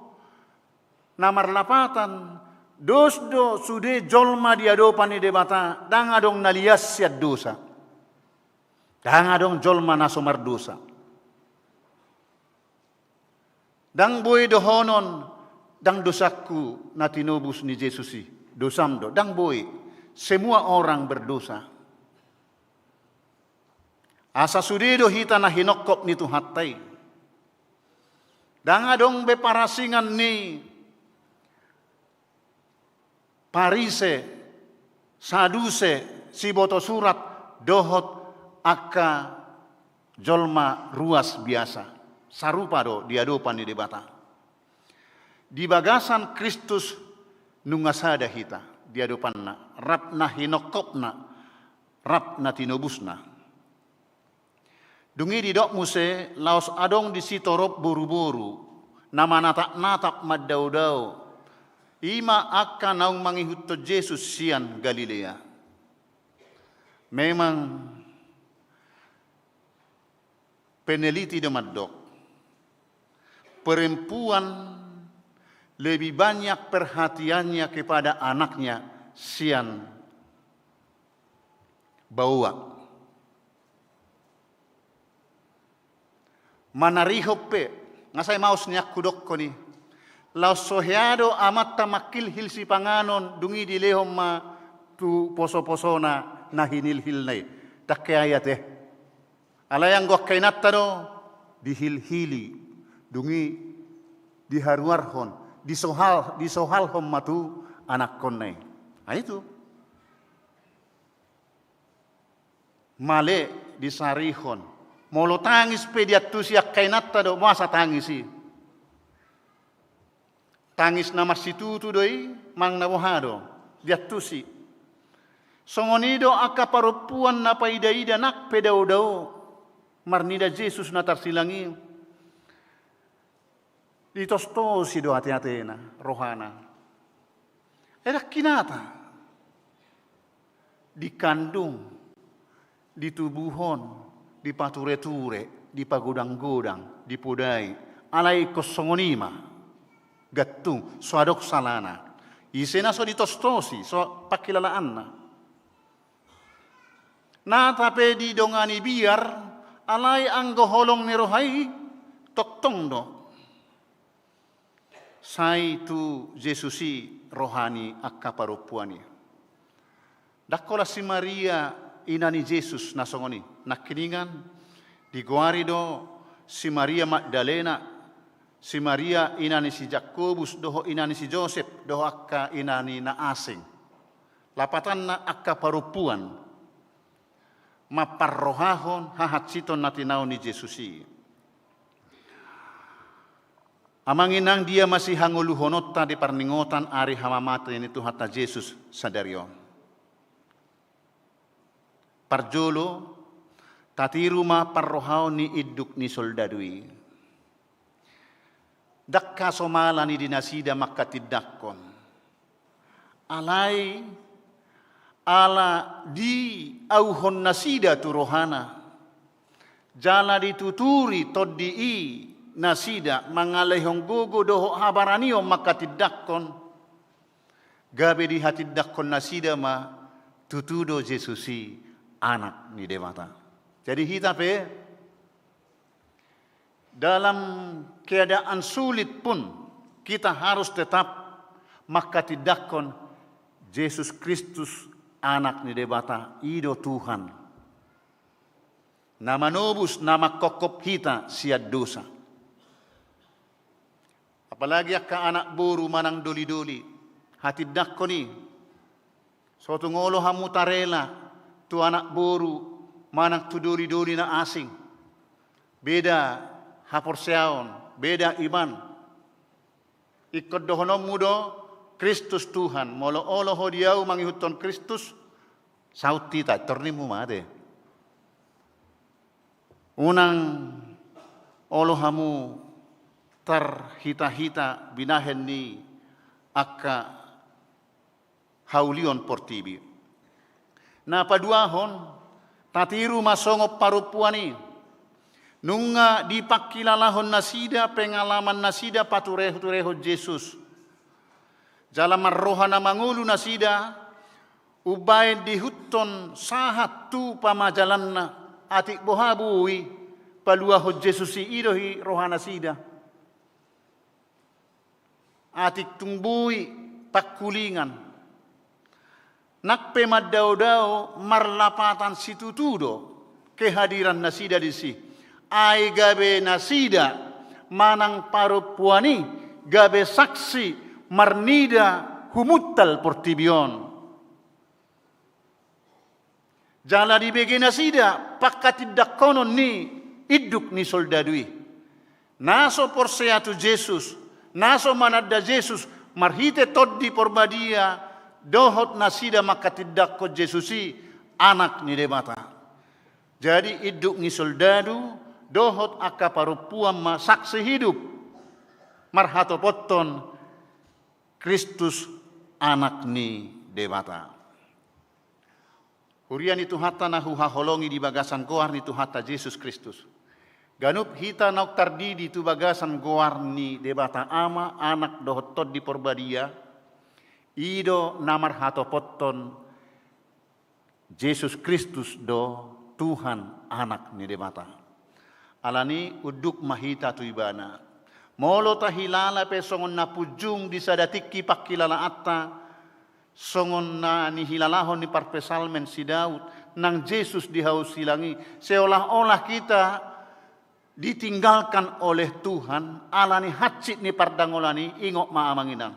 na marlapatan, dos do sude jolma di adopan ni Debata, ndang adong na lias sian dosa. Ndang adong jolma na so mardosa. Ndang boi dohonon, ndang dosangku na tinobus ni Jesus i, dosam do, ndang boi. Semua orang berdosa. Asa sude do hita na hinongkop ni Tuhanta i. Ndang adong be parasingan ni Parise, Saduse, siboto surat, dohot angka jolma ruas biasa. Sarupa do di adopan ni Debata. Di bagasan Kristus nunga sada hita di adopanna, rap na hinongkopna, rap na tinobusna. Dung i didok muse laos adong disi torop boruboru, na manatapnatap mandaodao, i ma angka naung mangihuthon Jesus sian Galilea. Memang peneliti do mandok, perempuan lebih banyak perhatiannya kepada anaknya sian baoa. Manarihon pe, nga sai maos nian hudokkon i. Laos so hea do amanta mangkilhil sipanganon, dung i dilehon ma tu posoposona na hinilhilna i. Ndang hea i ate. Alai anggo angka inanta do, dihilhili, dung i diharuarhon, disohal, disohalhon ma tu anakkonna i. Ai itu. Male disarihon. Molo tangis pe diantusi angka inanta do, boasa tangis i? Tangis na marsitutu do i, manang na boha do, diantusi. Songon i do angka parompuan na paidaida nang pe daodao, marnida Jesus na tarsilang i. Ditostosi do ateatena, rohana. Ai ndang hinata. Dikandung, ditubuhon, dipatureture, dipagodanggodang, dipodai. Alai ingkon songon i ma. Gantung, so adong salana. Ise na so ditostosi, so pangkilalaanna. Nata pe didongani biar, alai anggo holong ni roha i, tongtong do. Sai tu Jesus i roha ni angka parompuan i. Ndang holan si Maria ina ni Jesus na songon i, nangkiningan digoari do si Maria Magdalena, si Maria ina ni si Jakobus, dohot ina ni si Josep, dohot angka ina ni na asing. Lapatanna angka parompuan mamparrohahon hahansiton na tinaon ni Jesus i. Amang inang, dia ma sihangoluhononta di parningotan ari hamamate ni Tuhanta Jesus sadari on? Parjolo, tatiru ma parrohaon ni induk ni soldadu i. Ndang hasomala ni di nasida mangkatindangkon. Alai, ala diauhon nasida tu rohana. Jala dituturi tondi i, nasida mangaleihon gogo dohot habaranion mangkatindangkon, gabe dihatindangkon nasida ma tutu do Jesus i Anak ni Debata. Jadi hita pe dalam keadaan sulit pun kita harus tetap mangkatindangkon Jesus Kristus Anak ni Debata, i do Tuhan na manobus, na mangkophop hita sian dosa. Apalagi angka anak boru manang doli-doli, hatindangkon i, so tung olo hamu tarela tu anak boru manang tu doli-doli na asing. Beda haporseaon, beda iman. Ingkon dohononmu do Kristus Tuhan, molo olo ho di ahu mangihuthon Kristus, saut hita, tornimu mate. Unang olo hamu tarhita-hita binahen ni angka haulion portibi. Na paduahon, tatiru ma songon parompuan i. Nunga dipangkilalahon nasida pengalaman nasida patureho-turehon Jesus. Jala marroha na mangolu nasida, umbaen diihuthon sahat tu pamajalanna, atik boha boi paluahon Jesus i, i do i roha nasida. Atik tung boi pangkulingan. Nang pe mandao-dao marlapatan situtu do kehadiran nasida disi. Ai gabe nasida manang parompuan i gabe saksi marnida humuntal portibi on. Jala dibege nasida pangkatindangkonon ni induk ni soldadu i. Na so porsea tu Jesus, na so mananda Jesus, marhite Tondi Porbadia, dohot nasida mangkatindangkon Jesus i Anak ni Debata. Jadi induk ni soldadu, dohot angka parompuan ma saksi hidup, marhatopothon Kristus Anak ni Debata. Huria ni Tuhanta na huhaholongi di bagasan goar ni Tuhanta Jesus Kristus. Ganup hita naung tardidi tu bagasan goar ni Debata Ama, Anak dohot Tondi Porbadia, i do na marhatopothon Jesus Kristus do Tuhan Anak ni Debata. Alani unduk ma hita tu Ibana. Molo tahilala pe songon na punjung di sada tingki pangkilalaanta, songon na nihilalahon ni parpsalmen si Daud, nang Jesus di hau silang i, seolah-olah kita ditinggalkan oleh Tuhan, alani hansit ni pardangolan i, ingot ma amang inang.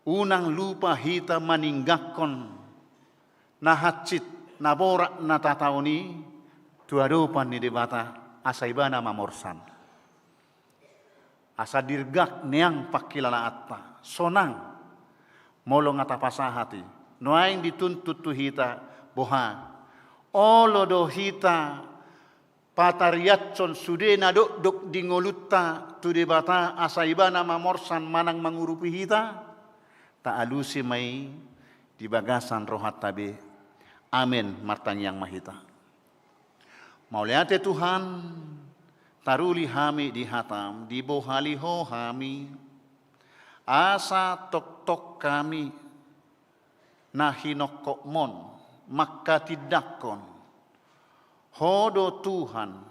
Unang lupa hita maninggalhon na hansit, na borat na tataon i tu adopan ni Debata, asa Ibana mamorsan. Asa dirgak neang pangkilalaanta, sonang molo nga tapasahat i. Nuaeng dituntut tu hita, boha? Olo do hita patariashon sude na dokdok di ngolunta tu Debata asa Ibana mamorsan manang mangurupi hita? Taalusi ma i di bagasan rohanta be. Amen. Martangiang ma hita. Mauliate Tuhan, taruli hami di hataM, dibohali Ho hami, asa tongtong hami na hinongkopMon, mangkatindangkon, Ho do Tuhan,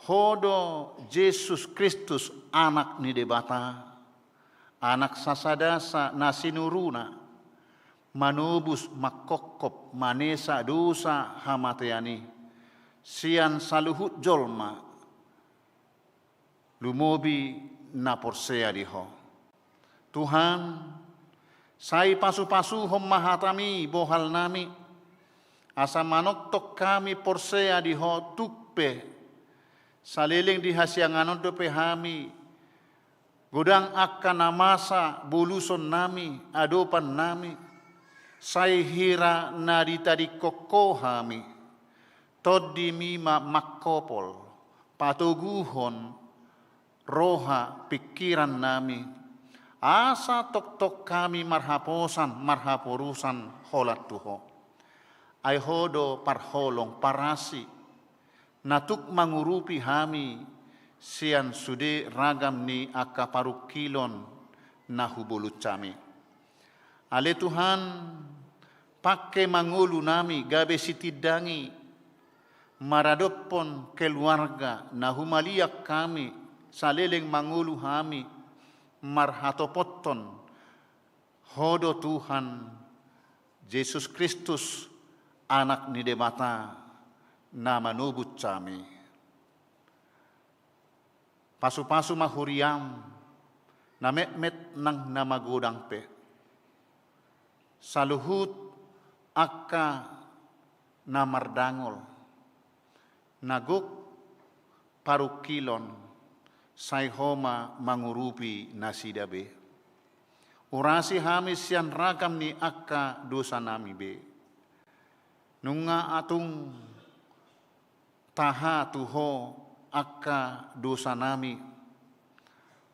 Ho do Jesus Kristus, Anak ni Debata, Anak sasada sa na sinuruna, manobus, mangkophop, manesa dosa hamatean i, sian saluhut jolma, lumobi na porsea di Ho. Tuhan, sai pasupasuhon ma hataMi bohal nami, asa manongtong hami porsea di Ho tung pe. Saleleng di hasiangan on dope hami, godang angka na masa boluson nami, adopan nami, sai hira na ditadingkon Ho hami. TondiMi ma mangkopol, patoguhon roha pingkiran nami, asa tongtong hami marhaposan, marhaporusan holan tu Ho. Ai Ho do parholong, parasi, na tuk mangurupi hami sian sude ragam ni angka parungkilon na hubolonhami. Ale Tuhan, pangke ma ngolunami gabe sitindangi maradophon keluarga na humaliang hami saleleng mangolu hami marhatopothon Ho do Tuhan, Jesus Kristus, Anak ni Debata, na manobus hami. Pasupasu ma huriaM, na metmet nang na magodang pe, saluhut angka na mardangol, na gok parungkilon, sai Ho ma mangurupi nasida be. Urasi hami sian ragam ni angka dosanami be. Nunga atung taha tu Ho angka dosanami.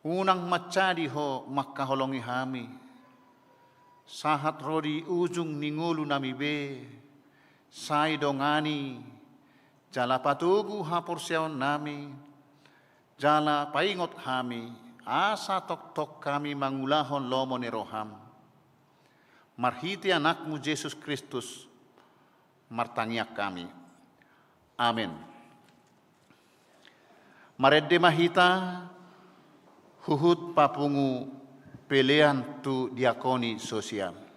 Unang manjadi Ho mangkaholongi hami. Sahat ro di ujung ni ngolunami be, sai dongani jala patogu haporseaonnami, jala paingot hami, asa tongtong hami mangulahon lomo ni rohaM. Marhite AnakMu Jesus Kristus, martangiang hami. Amen. Marende ma hita huhut papungu pelean tu diakoni sosial.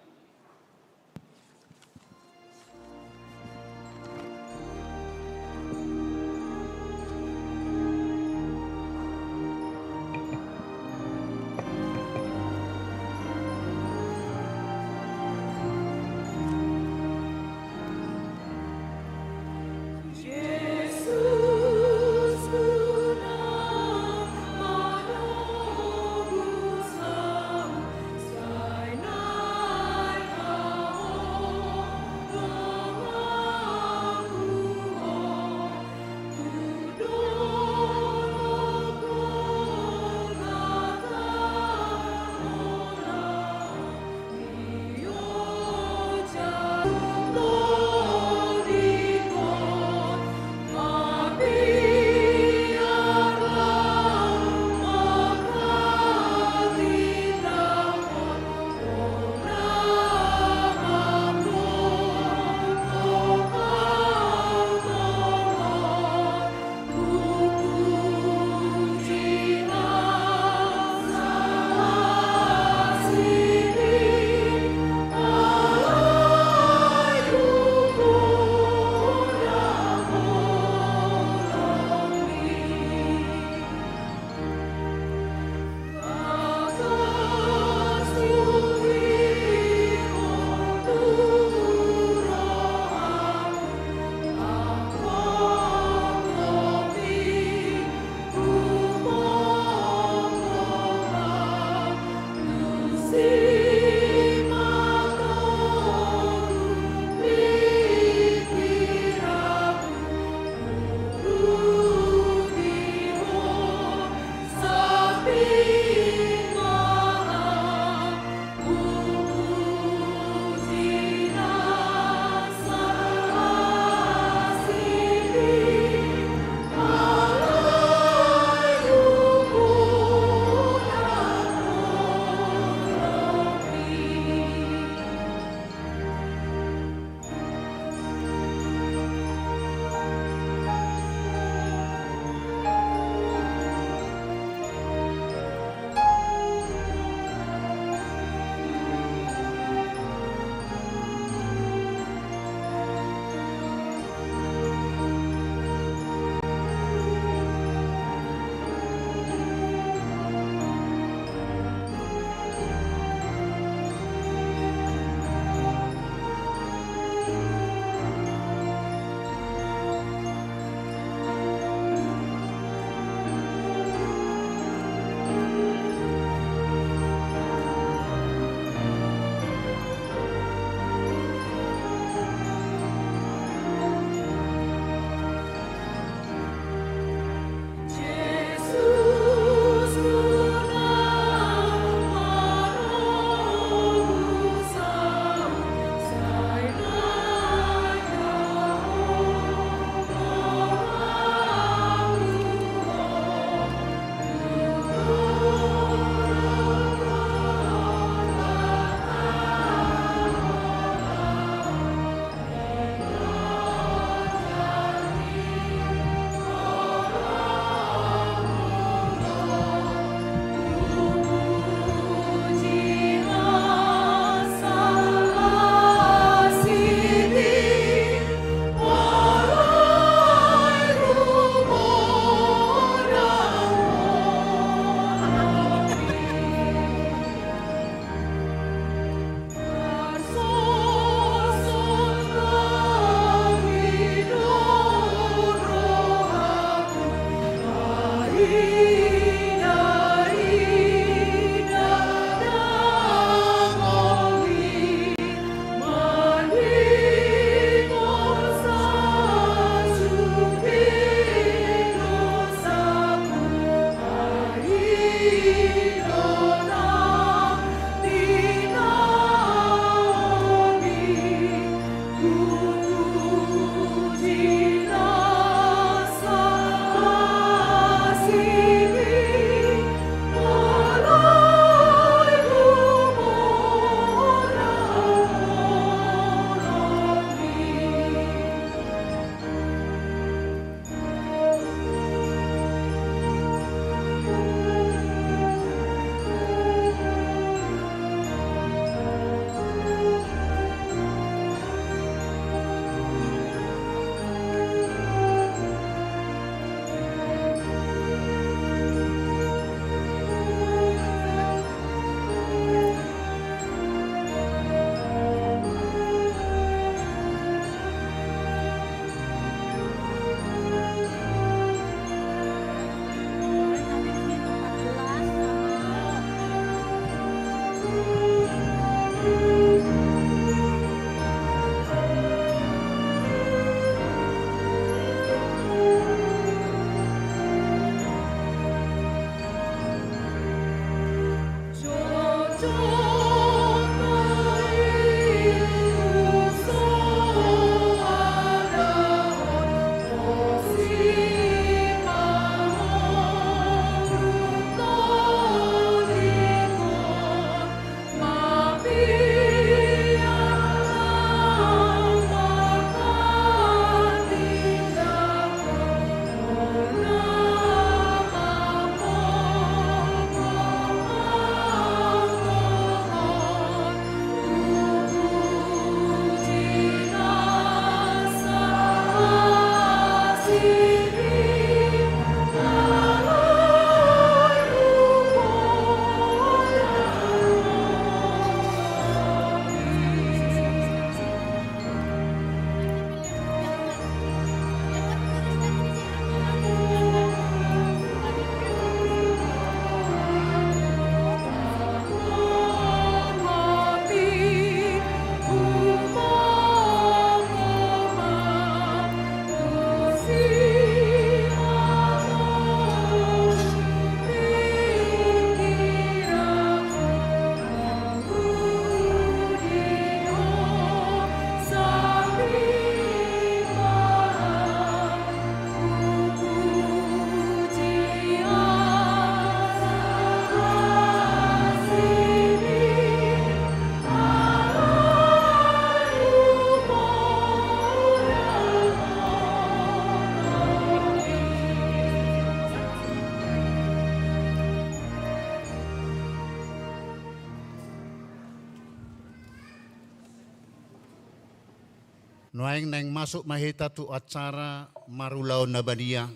Nuaeng naeng masuk ma hita tu acara marulaon na badia.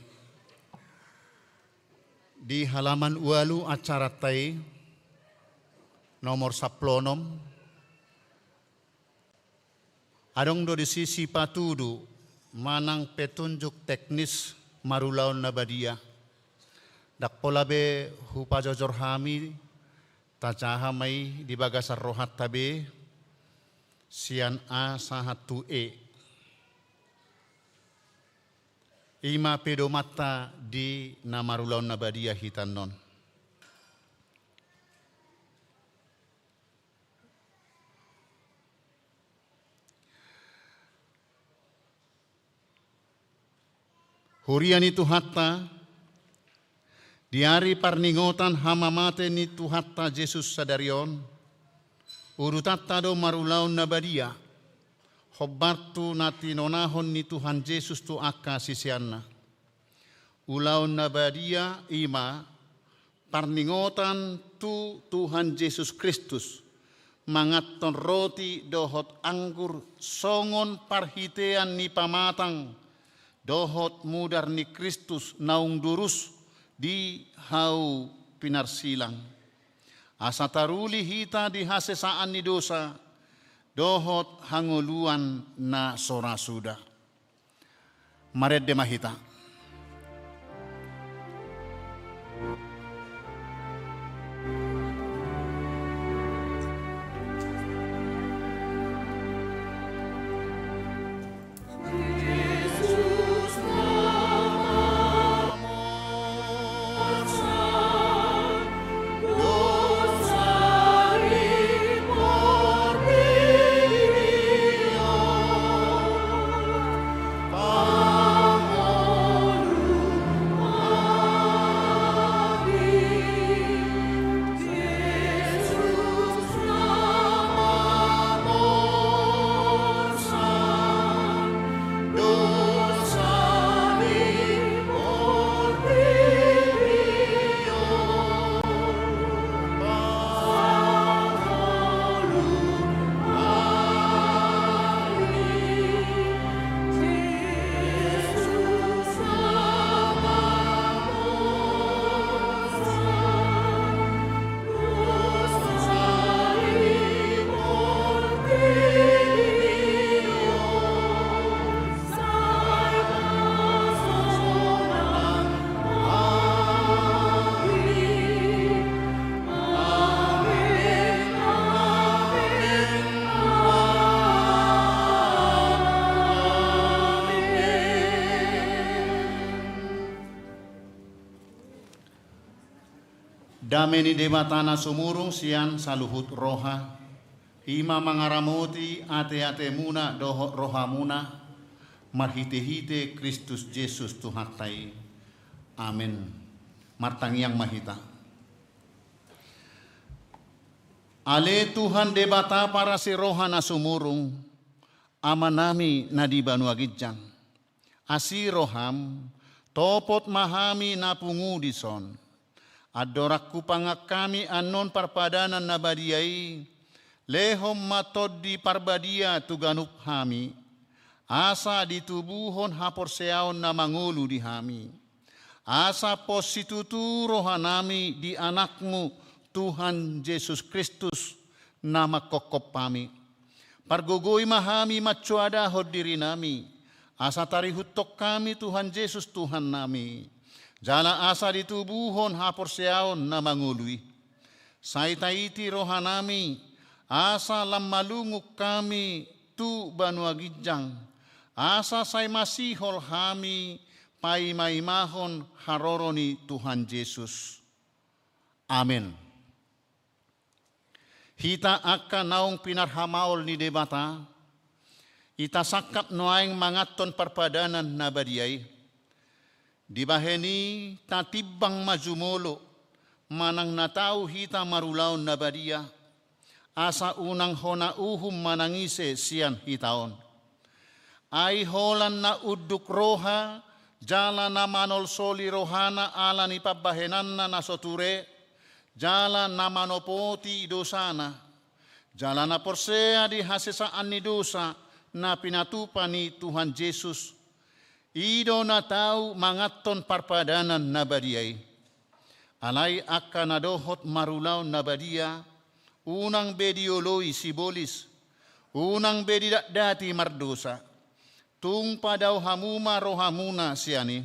Di halaman ualu acaranta i, nomor sampulu onom, adong do disi sipatudu manang petunjuk teknis marulaon na badia. Ndang pola be hupajojor hami, tajaha ma i di bagasan rohanta be, sian A sahat tu E. I ma pedomanta di na marulaon na badia hita annon. Huria ni Tuhanta, di ari parningotan hamamate ni Tuhanta Jesus sadari on, udutanta do marulaon na badia, hombar tu na tinonahon ni Tuhan Jesus tu angka siseanna. Ulaon na badia i ma parningotan tu Tuhan Jesus Kristus, manganhon roti dohot anggur songon parhitean ni pamatang dohot mudar ni Kristus naung durus di hau pinarsilang. Asa taruli hita di hasesaan ni dosa dohot hangoluan na so ra suda. Marende ma hita. Dame ni Debata na sumurung sian saluhut roha, i ma mangaramoti ateatemuna dohot rohamuna, marhitehite Kristus Jesus Tuhanta i. Amen. Martangiang ma hita. Ale Tuhan Debata parasi roha na sumurung, Amanami na di banua ginjang. Asi roham, topot ma hami na pungu dison. Andorang hupangan hami annon parpadanan na badia i, lehon ma Tondi Parbadia tu ganup hami, asa ditubuhon haporseaon na mangolu di hami. Asa pos situtu rohanami di Anakmu, Tuhan Jesus Kristus, na manghophop hami. Pargogoi ma hami mansoadahon dirinami, asa tarihuthon hami Tuhan Jesus Tuhannami, jala asa ditubuhon haporseaon na mangolu i. Sai taiti rohanami, asa lam malungun hami tu banua ginjang, asa sai masihol hami paimaimahon haroro ni Tuhan Jesus. Amen. Hita angka naung pinarhamaol ni Debata, hita sangkap nuaeng manganhon parpadanan na badia i. Dibahen i tatimbang ma jumolo, manang na tau hita marulaon na badia, asa unang hona uhum manang ise sian hita on. Ai holan na unduk roha, jala na manolsoli rohana ala ni pambahenanna na so ture, jala na manopoti dosana, jala na porsea di hasesaan ni dosa, na pinatupa ni Tuhan Jesus, i do na tau manganhon parpadanan na badia i. Alai angka na dohot marulaon na badia, unang be dioloi sibolis, unang be didatdati mardosa. Tung padao hamu ma rohamuna sian i.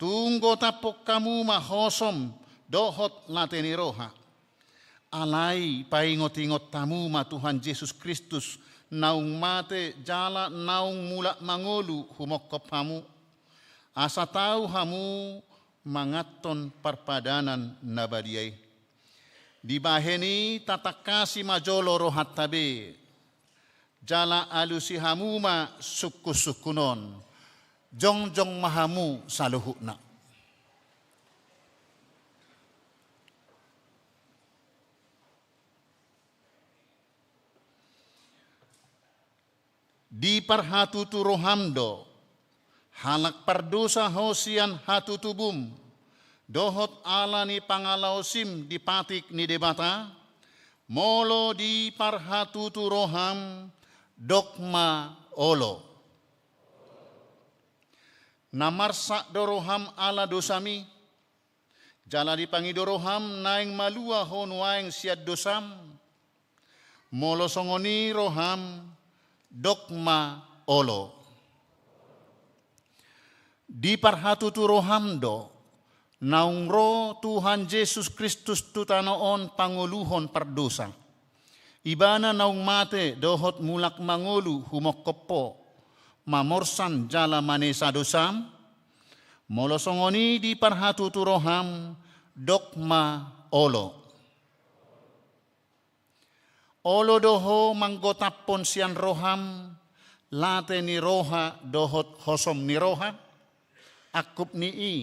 Tung gotaphon hamu ma hosom dohot late ni roha. Alai paingot-ingot hamu ma Tuhan Jesus Kristus, naung mate jala naung mulak mangolu humongkop hamu, asa tau hamu manganhon parpadanan na badia i. Dibahen i tatangkasi ma jolo rohanta be, jala alusi hamu ma sungkun-sungkun on. Jongjong ma hamu saluhutna. Diparhatutu roham do, halak pardosa ho sian hatutubum, dohot ala ni pangalaosim di patik ni Debata? Molo diparhatutu roham, dok ma olo. Na marsak do roham ala dosami, jala dipangido roham naeng malua ho nuaeng sian dosam? Molo songon i roham, dok ma olo. Diparhatutu roham do, naung ro Tuhan Jesus Kristus tu tano on pangoluhon pardosa. Ibana naung mate dohot mulak mangolu humongkop ho, mamorsan jala manesa dosam? Molo songon i diparhatutu roham, dok ma olo. Olo do ho manggotaphon sian roham late ni roha dohot hosom ni roha? Angkup ni i,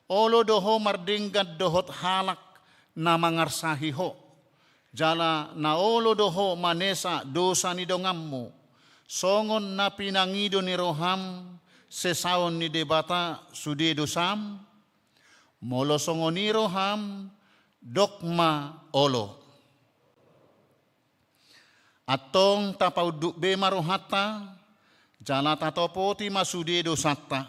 olo do ho mardenggan dohot halak na mangarsahi ho, jala na olo do ho manesa dosa ni donganmu, songon na pinangido ni roham sesaon ni Debata sude dosam? Molo songon i roham, dok ma olo. Antong tapaunduk be ma rohanta, jala tatopoti ma sude dosanta,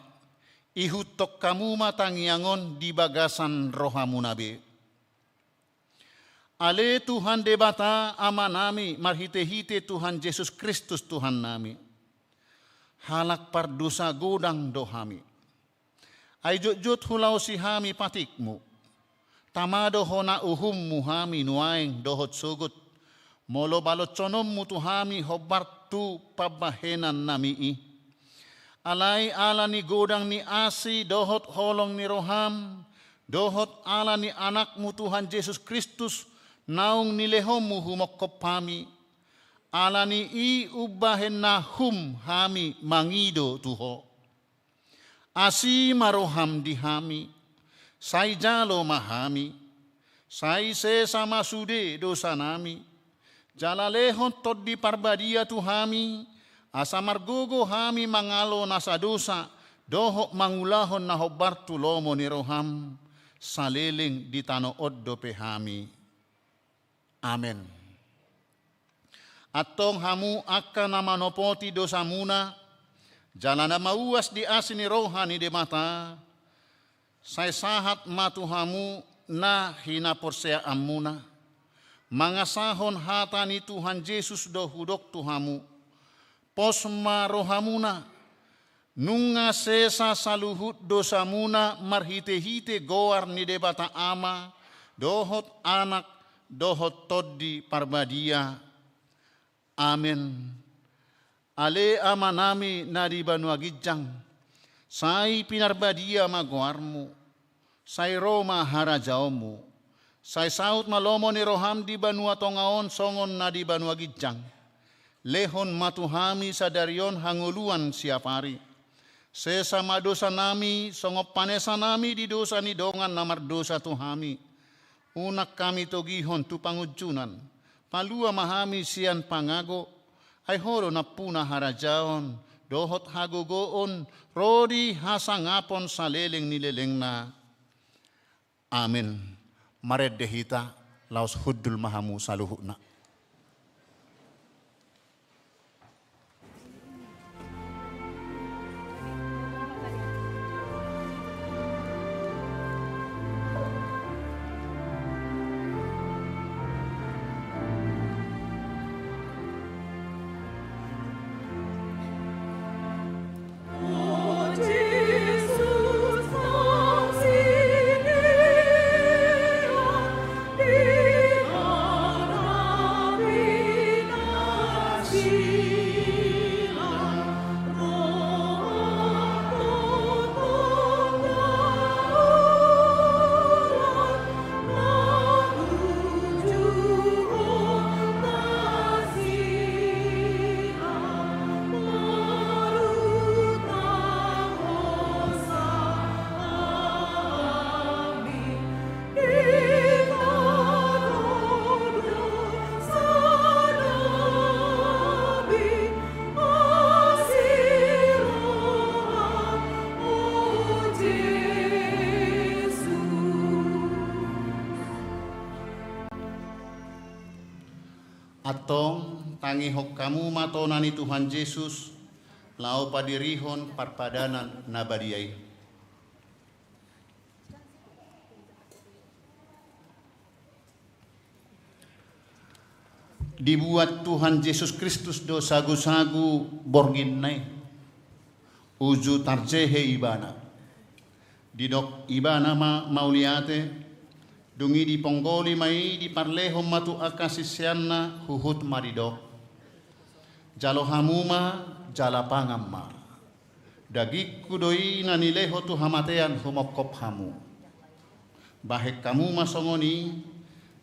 ihuthon hamu ma tangiang on di bagasan rohamuna be. Ale Tuhan Debata Amanami marhite-hite Tuhan Jesus Kristus Tuhannami, halak pardosa godang do hami. Ai jotjot hulaosi hami patikmu. Tama do hona uhummu hami nuaeng dohot sogot, molo baloshononmu tu hami hombar tu pambahenannami i. Alai ala ni godang ni asi dohot holong ni roham, dohot ala ni Anakmu Tuhan Jesus Kristus naung nilehonmu humongkop hami, ala ni i umbahen na hum hami mangido tu ho. Asi ma roham di hami, sai jalo ma hami, sai sesa ma sude dosanami, jala lehon Tondi Parbadia tu hami, asa margogo hami mangalo nasa dosa dohot mangulahon na hombar tu lomo ni roham, saleleng di tano on dope hami. Amen. Antong hamu angka na manopoti dosamuna, jala na mauas di asi ni roha ni Debata, sai sahat ma tu hamu na hinaporseaanmuna, mangasahon hata ni Tuhan Jesus do hudok tu hamu, pos ma rohamuna, nunga sesa saluhut dosamuna marhite-hite goar ni Debata Ama, dohot Anak, dohot Tondi Parbadia. Amen. Ale Amanami na di banua ginjang, sai pinarbadia ma goarmu, sai ro ma harajaonmu, sai saut ma lomo ni roham di banua tonga on songon na di banua ginjang. Lehon ma tu hami sadari on hangoluan siapari. Sesa ma dosanami songon panesanami di dosa ni dongan na mardosa tu hami. Unang hami togihon tu pangunjunan. Palua ma hami sian pangago, ai ho do nampuna harajaon, dohot hagogoon, ro di hasangapon saleleng ni lelengna. Amen. Marende hita, laos hundul ma hamu saluhutna. Antong tangihon hamu ma tona ni Tuhan Jesus, laho padirihon parpadanan na badia i. Dibuat Tuhan Jesus Kristus do sagusagu borngin na i, uju tarjehe Ibana. Didok Ibana ma mauliate, dung i diponggoli ma i, diparlehon ma tu angka siseanna, huhut ma didok: Jalo hamu ma, jala pangan ma. Dagingku do i na nilehon tu hamatean humongkop hamu. Bahen hamu ma songon i,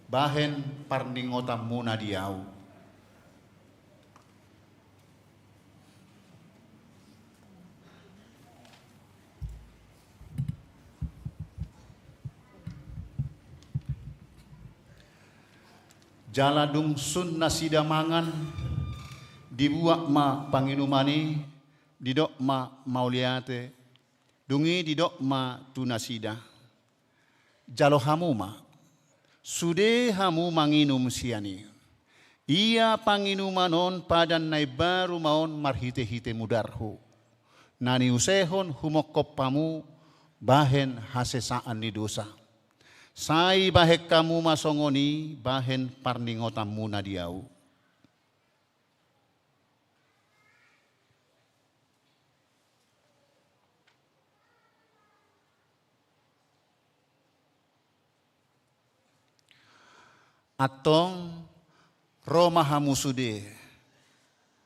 bahen parningotanmuna di ahu. Jala dung sun nasida mangan, dibuat ma panginuman i, didok ma mauliate, dung i didok ma tu nasida: Jalo hamu ma, sude hamu manginum sian i. Ia panginuman on padan na imbaru ma on marhitehite mudarhu, na niusehon humongkop hamu bahen hasesaan ni dosa. Sai bahen hamu ma songon i bahen parningotanmuna di ahu. Antong, ro ma hamu sude,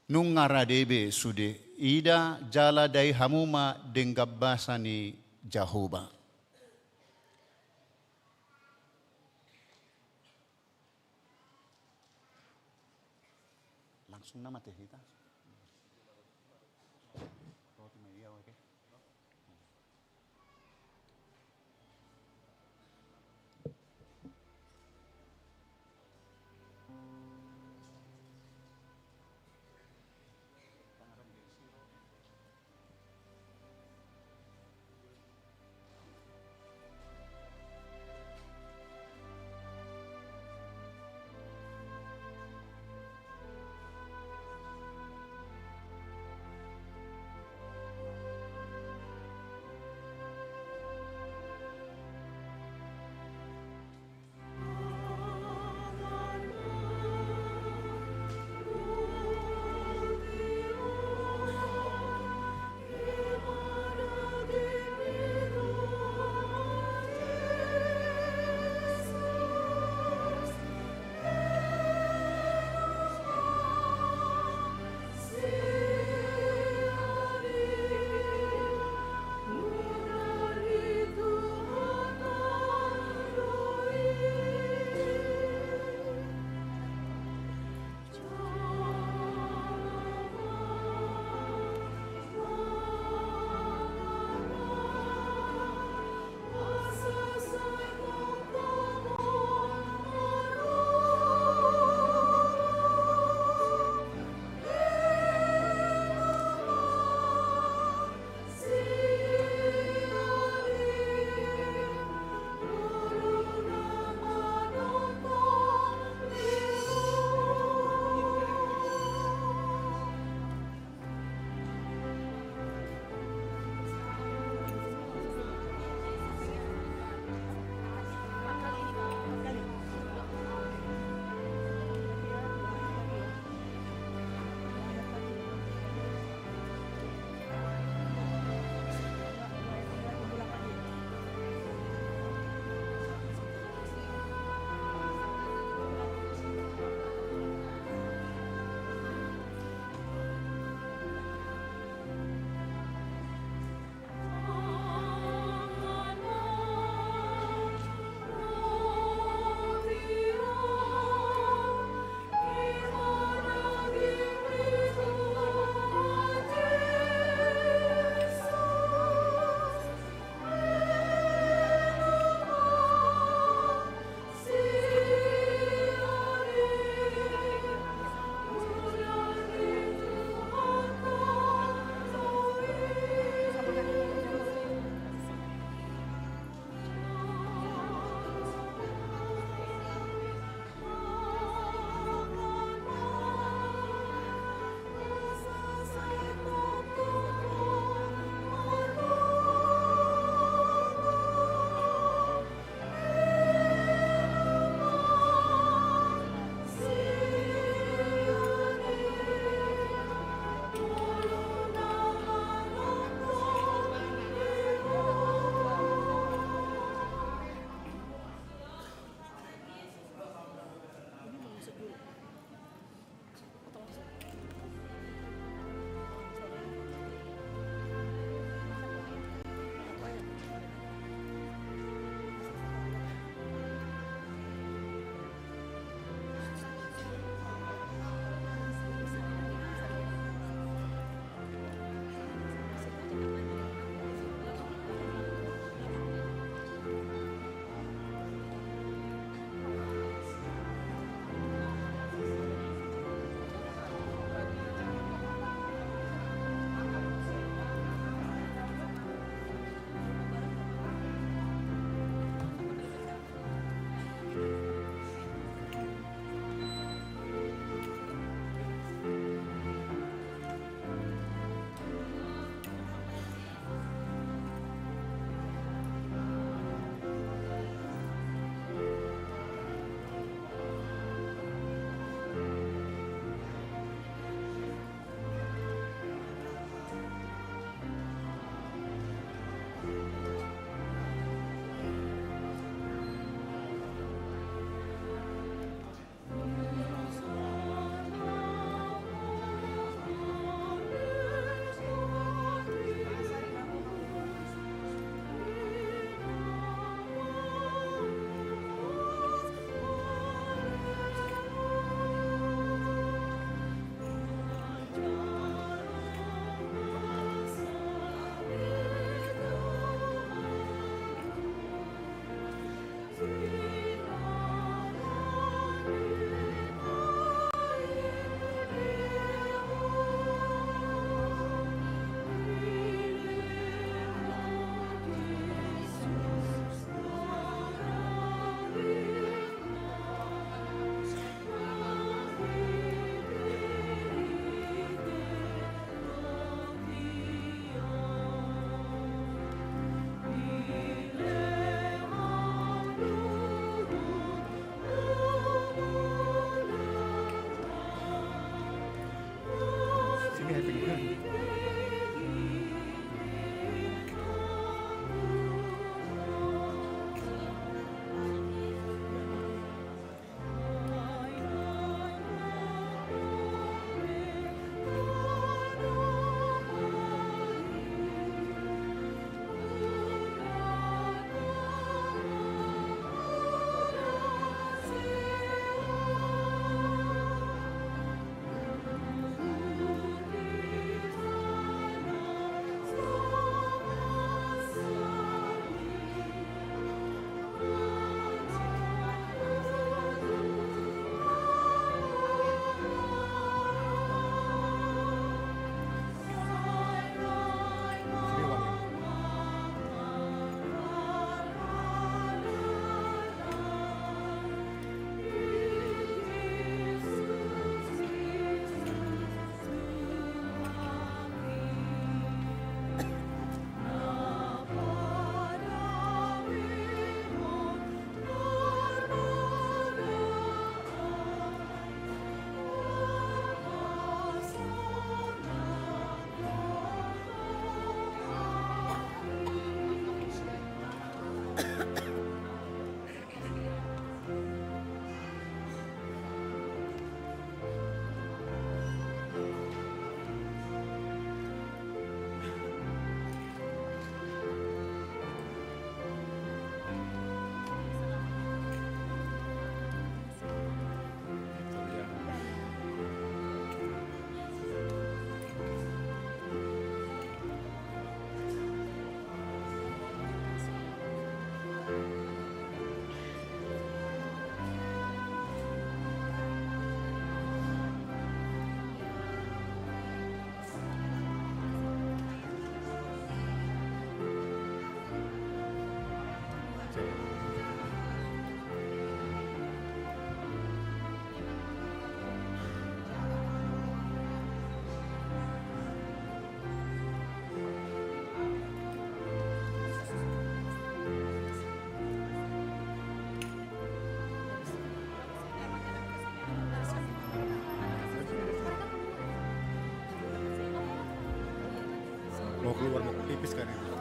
nunga rade be sude, ida jala dai hamu ma denggan basa ni Jahowa. Langsung nama teh kita. Roti media, oke. Keluar mau pipis kan itu.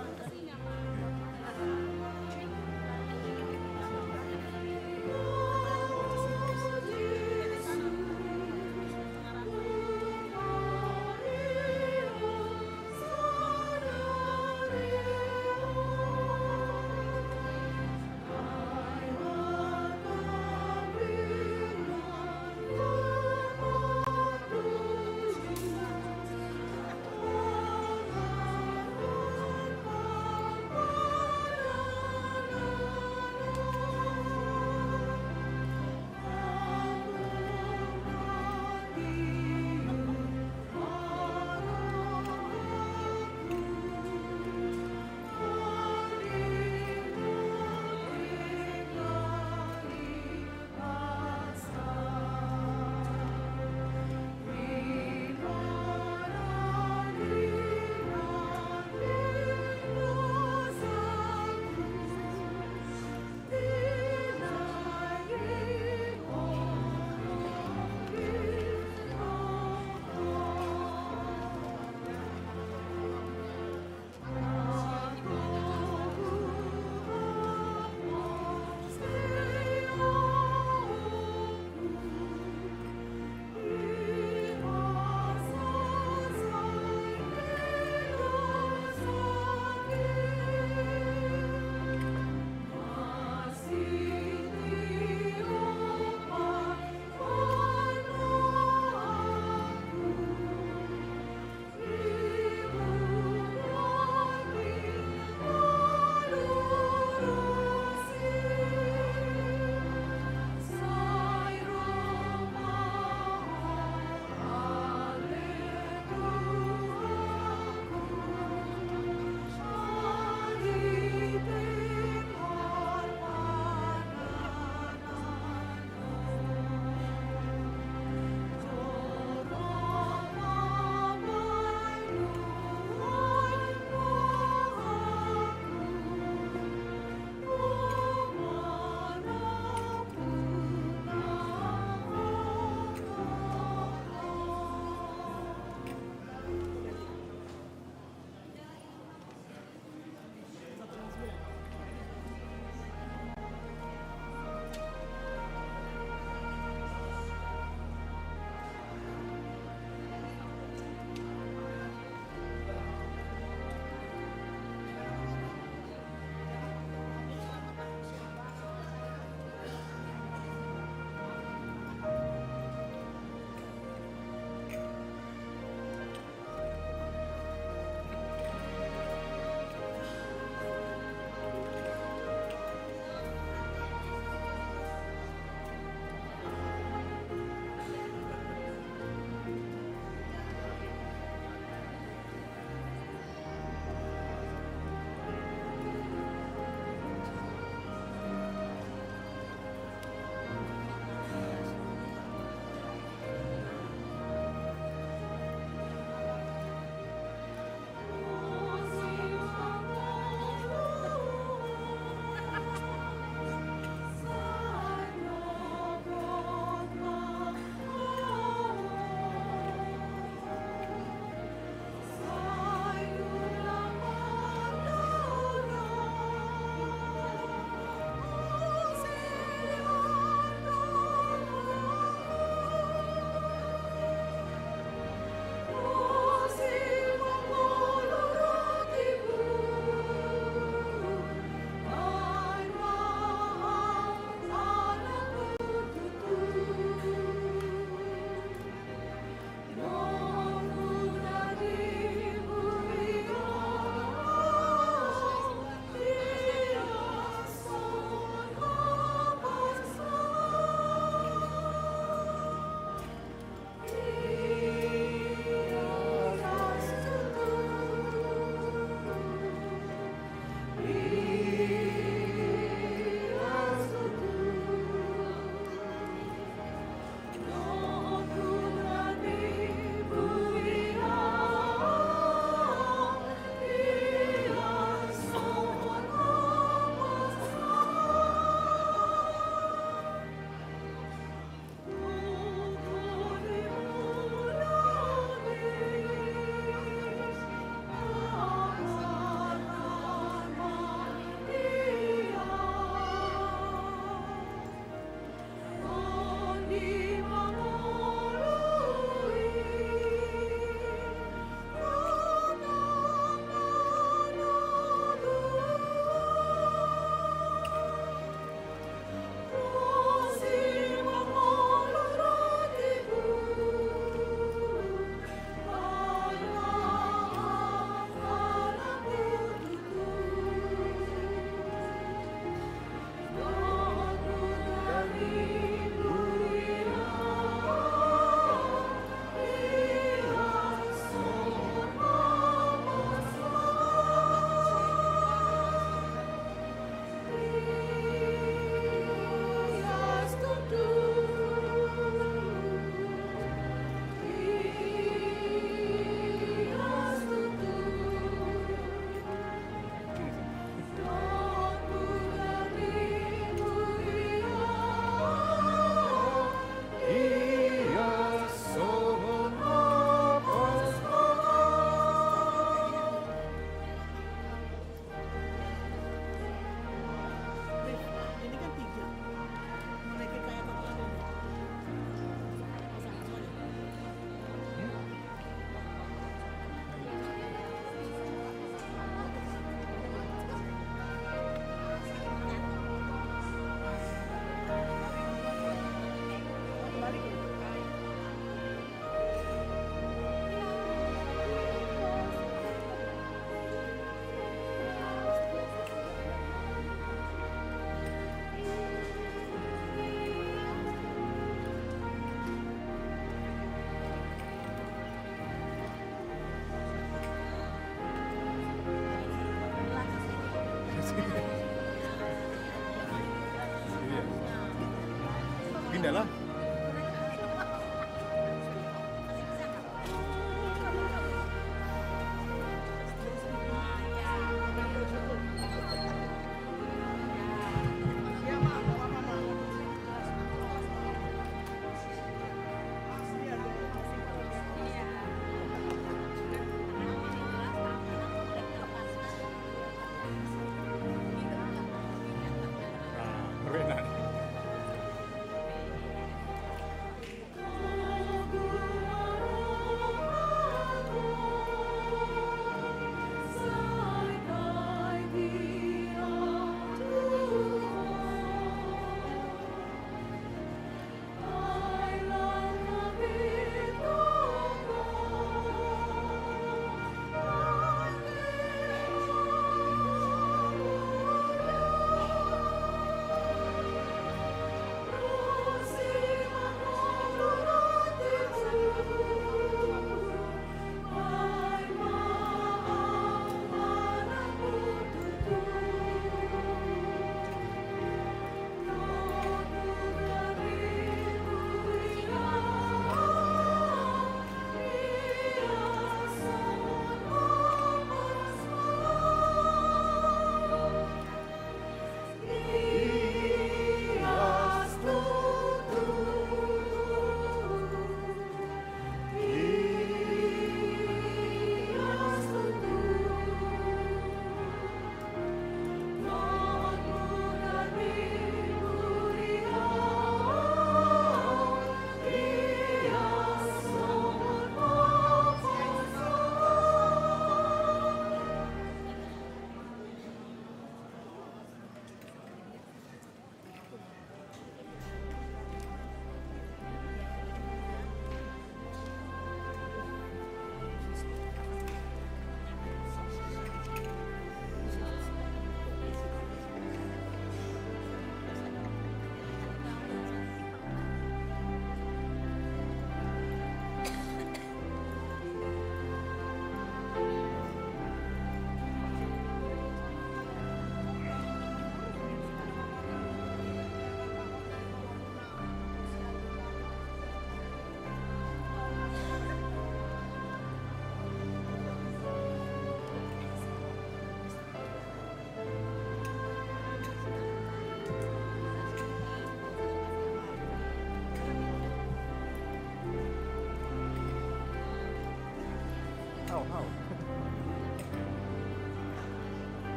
Yalah.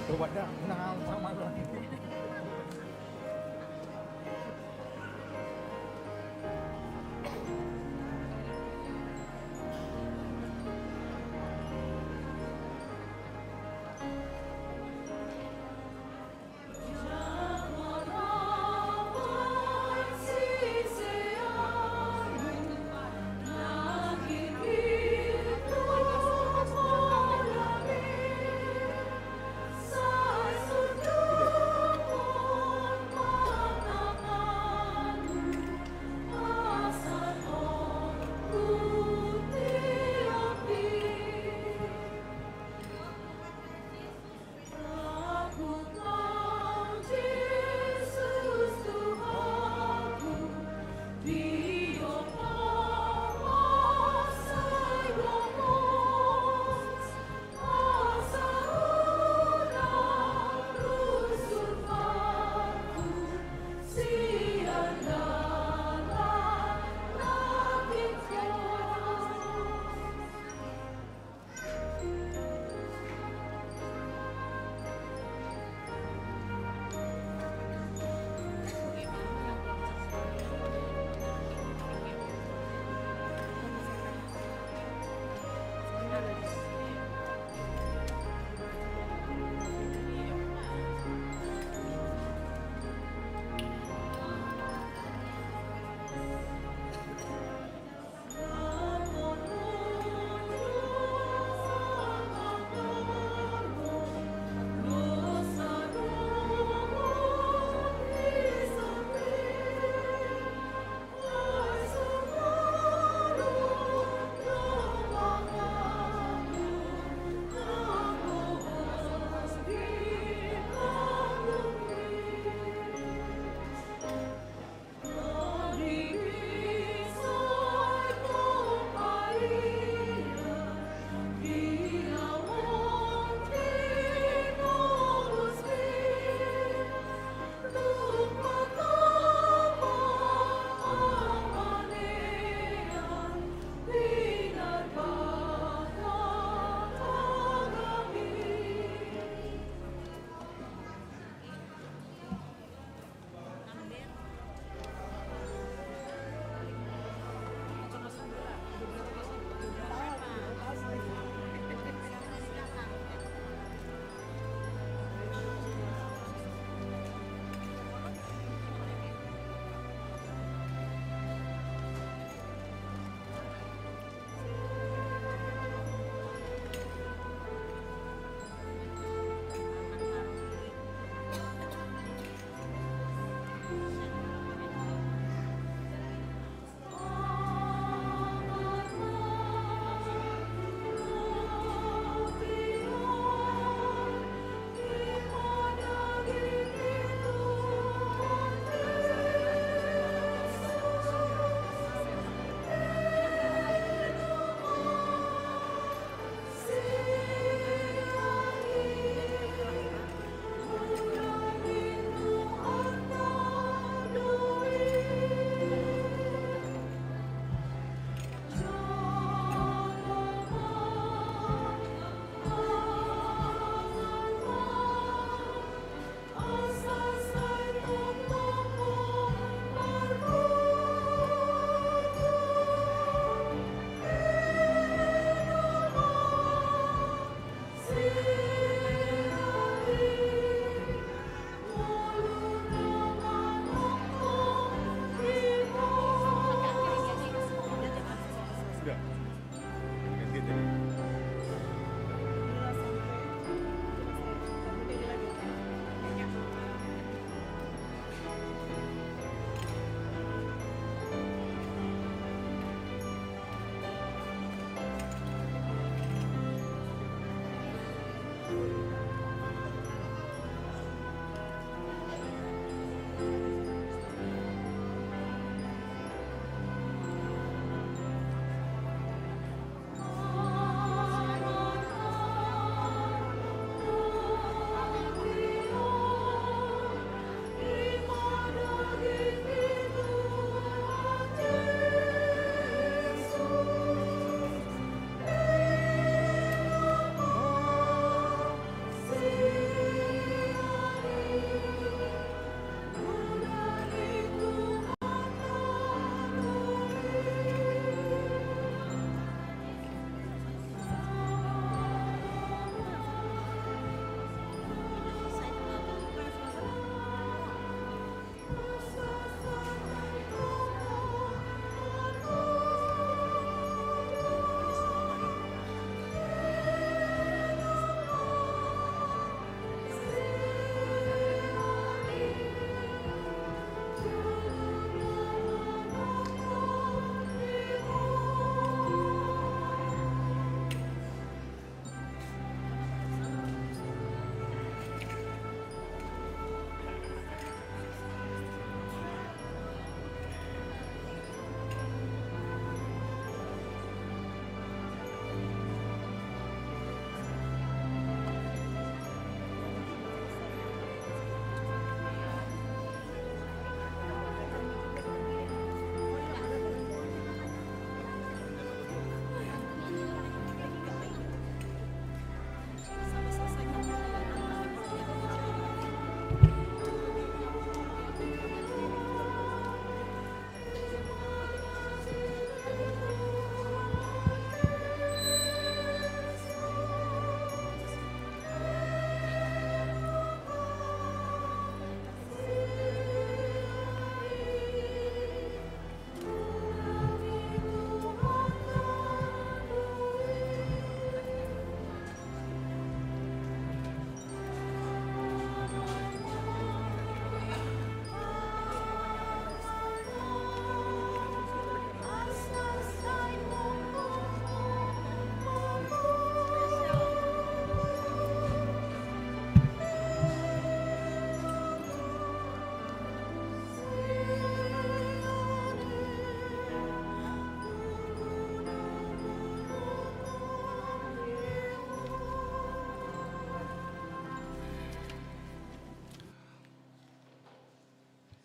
Coba dah, nah, sama lu.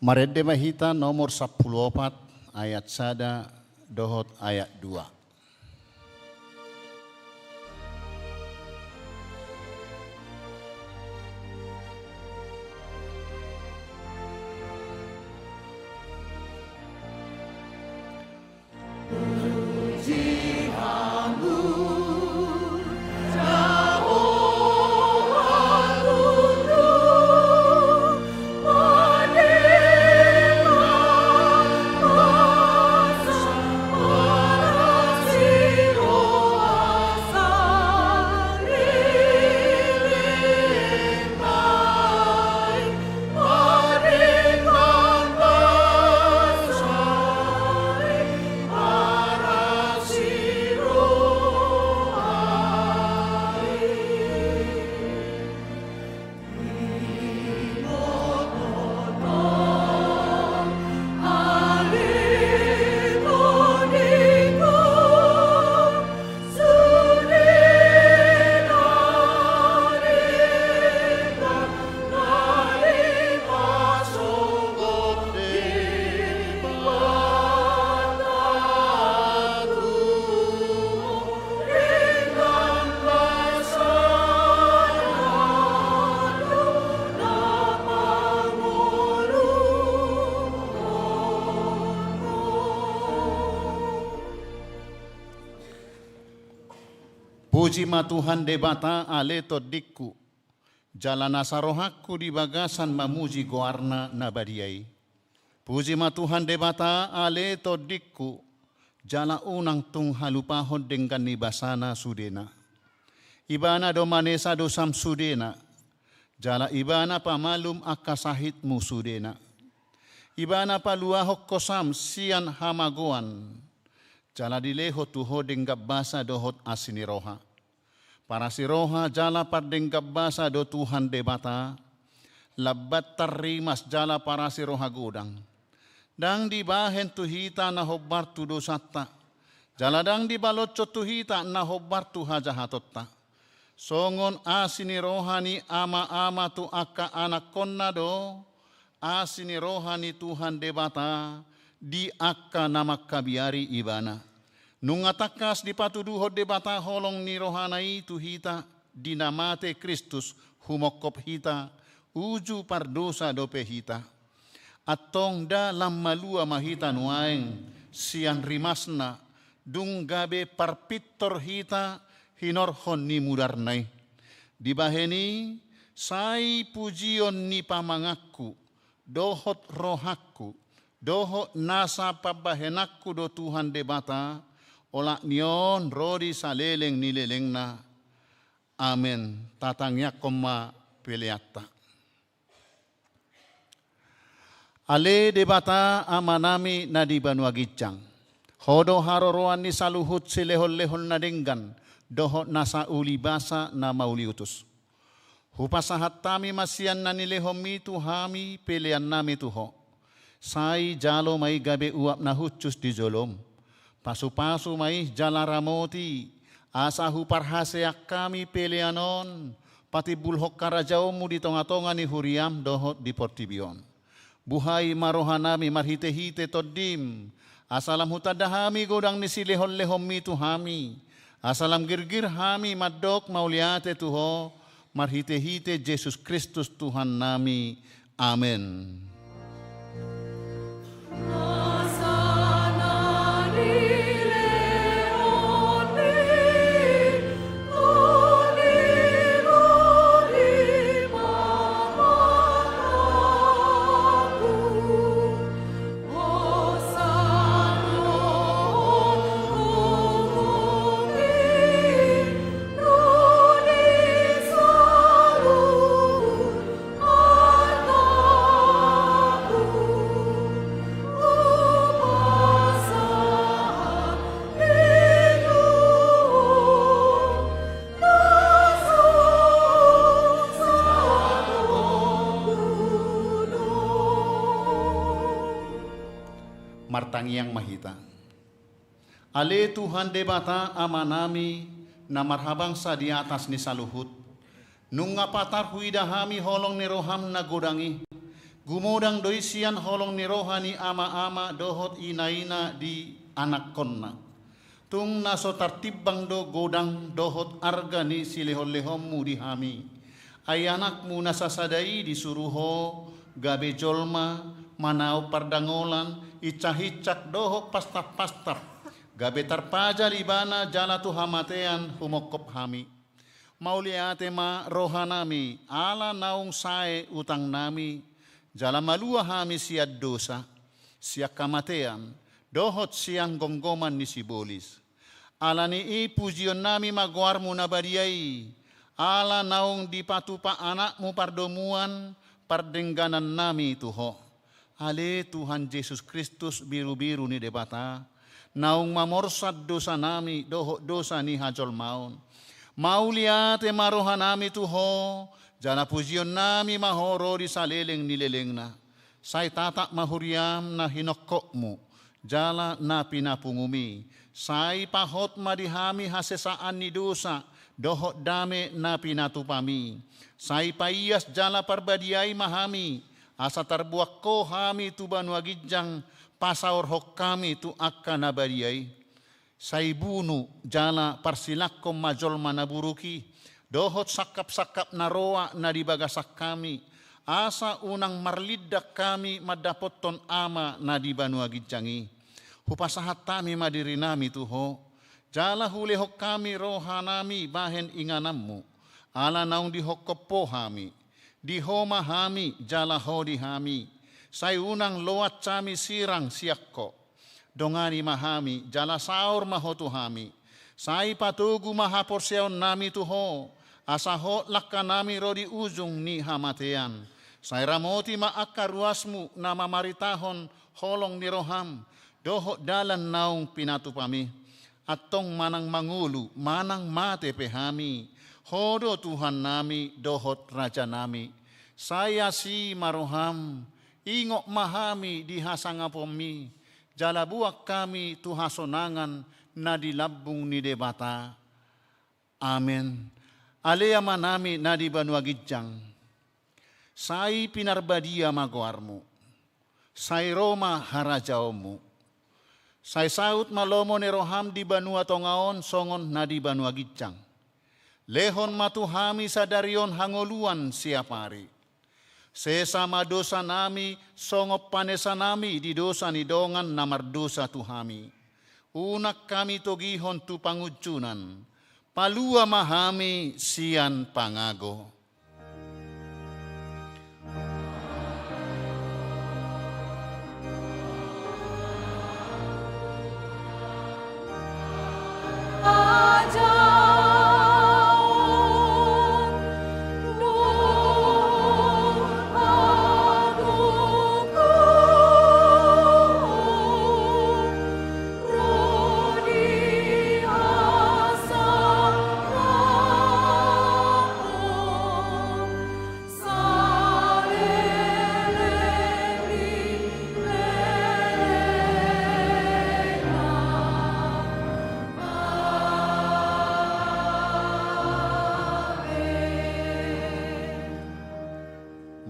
Marende ma hita nomor sampulu opat, ayat sada dohot ayat dua. Puji ma Tuhan Debata, ale tondingku, jala nasa rohangku di bagasan mamuji goarna na badia i. Puji ma Tuhan Debata, ale tondingku, jala unang tung halupahon denggan ni basana sudena. Ibana do manesa dosam sudena, jala Ibana pamalum angka sahitmu sudena. Ibana paluahon hosam sian hamagoan, jala dilehon tu ho denggan basa dohot asi ni roha. Parasi roha jala pardenggan basa do Tuhan Debata, lambat tarrimas jala parasi roha godang. Ndang dibahen tu hita na hombar tu dosanta, jala ndang dibalonshon tu hita na hombar tu hajahatonta. Songon asi ni roha ni ama-ama tu angka anakkonna do, asi ni roha ni Tuhan Debata di angka na mangkabiari Ibana. Nunga tangkas dipatuduhon Debata holong ni rohana i tu hita di na mate Kristus humongkop hita, uju pardosa dope hita. Antong nda lam malua ma hita nuaeng sian rimasna, dung gabe parpintor hita hinorhon ni mudarna i. Dibahen i, sai pujion ni pamanganku, dohot rohangku, dohot nasa pambahenanku do Tuhan Debata, olat ni on ro di saleleng ni lelengna. Amen. Tatangiangkon ma peleanta. Ale Debata Amanami na di banua ginjang, Ho do haroroan ni saluhut silehon-lehon na denggan, dohot nasa uli basa na mauliutus. Hupasahat hami ma sian na nilehonmi tu hami peleannami tu Ho. Sai jalo ma i gabe uap na hushus di jolom. Pasu-pasu ma i jala ramoti, asa huparhaseang hami pelean on patimbulhon harajaonmu di tonga-tonga ni huriam dohot di portibi on. Buhai ma rohanami marhite-hite Tondim, asa lam hutanda hami godang ni silehon-lehonmi tu hami, asa lam girgir hami mandok mauliate tu Ho, marhite-hite Jesus Kristus Tuhannami. Amen. Martangiang ma hita. Ale Tuhan Debata Amanami, na marhabangsa di atas ni saluhut, nunga patar huida hami holong ni roham na godang i, Gumodang do i sian holong ni roha ni ama-ama dohot ina-ina di anakkonna. Tung na so tartimbang do godang dohot arga ni silehon-lehonmu di hami. Ai anakmu na sasada i disuru Ho gabe jolma, manaon pardangolan, incak-incak dohot pastap-pastap, gabe tarpajal ibana jala tu hamatean humongkop hami. Mauliate ma rohanami, ala naung sae utangnami, jala malua hami sian dosa, sian hamatean, dohot sian gomgoman ni sibolis. Ala ni i pujionnami ma goarmu na badia i, ala naung dipatupa anakmu pardomuan pardengganannami tu Ho. Ale Tuhan Jesus Kristus, birubiru ni Debata, naung mamorsat dosanami dohot dosa ni hajolmaon. Mauliate ma rohanami tu Ho, jala pujionnami ma Ho ro di saleleng ni lelengna. Sai tatap ma huriam na hinongkopmu, jala na pinapungum i. Sai pahot ma di hami hasesaan ni dosa, dohot dame na pinatupami. Sai paias jala parbadiai ma hami, asa tarboan Ho hami tu banua ginjang, pasaorhon hami tu angka na badia i. Sai bunu jala parsilangkon ma jolma na buruk i, dohot sangkap-sangkap na roa na di bagasan hami, asa unang marlindang hami mandapothon Ama na di banua ginjang i. Hupasahat hami ma dirinami tu Ho, jala hulehon hami rohanami bahen ingananmu, ala naung dihongkop Ho hami. Di Ho ma hami, jala Ho di hami. Sai unang loas hami sirang sian Ho. Dongani ma hami, jala saor ma Ho tu hami. Sai patogu ma haporseaonnami tu Ho, asa hot langkanami ro di ujung ni hamatean. Sai ramoti ma angka ruasmu na mamaritahon holong ni roham, dohot dalan naung pinatupam i. Antong manang mangolu, manang mate pe hami, Ho do Tuhannami dohot Rajanami. Sai asi ma roham, ingot ma hami di hasangapon i, jala boan hami tu hasonangan na di lambung ni Debata. Amen. Ale Amanami na di banua ginjang, sai pinarbadia ma goarmu. Sai ro ma harajaonmu. Sai saut ma lomo ni roham di banua tonga on songon na di banua ginjang. Lehon ma tu hami sadari on hangoluan siapari. Sesa ma dosanami songon panesanami di dosa ni dongan na mardosa tu hami. Unang hami togihon tu pangunjunan. Palua ma hami sian pangago.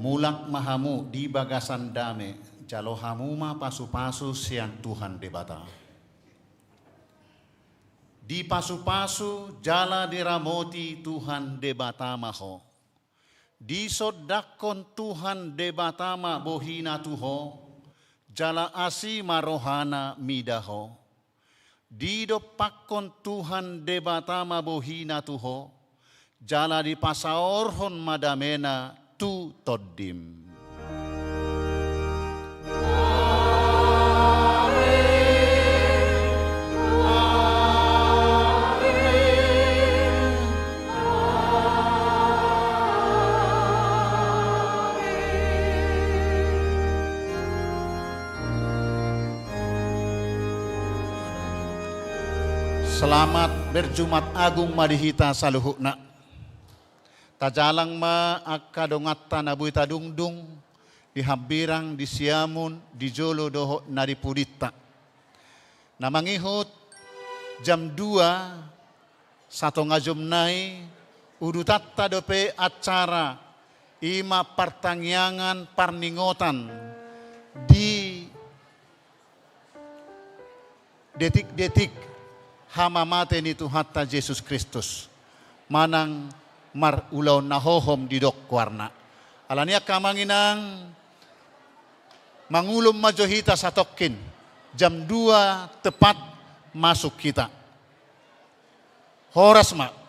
Mulak ma hamu di bagasan dame, jalo hamu ma pasupasu sian Tuhan Debata. Dipasupasu jala diramoti Tuhan Debata ma ho. Disondangkon Tuhan Debata ma bohina tu ho, jala asi ma rohana mida ho. Didompakkon Tuhan Debata ma bohina tu ho, jala dipasaorhon ma damena tu tondim. Selamat berjumat agung ma di hita saluhutna. Tajalang ma angka donganta na boi tadungdung di hambirang, di siamun, di jolo dohot na di pudinta. Na mangihut jam dua satonga jom nai, udutanta dope acara I ma partangiangan parningotan di detik-detik hamamate ni Tuhanta Jesus Kristus, manang marulaon na hohom didok goarna. Alani i angka amang inang, mangulon ma jo hita satongkin, jam dua tepat masuk hita. Horas ma.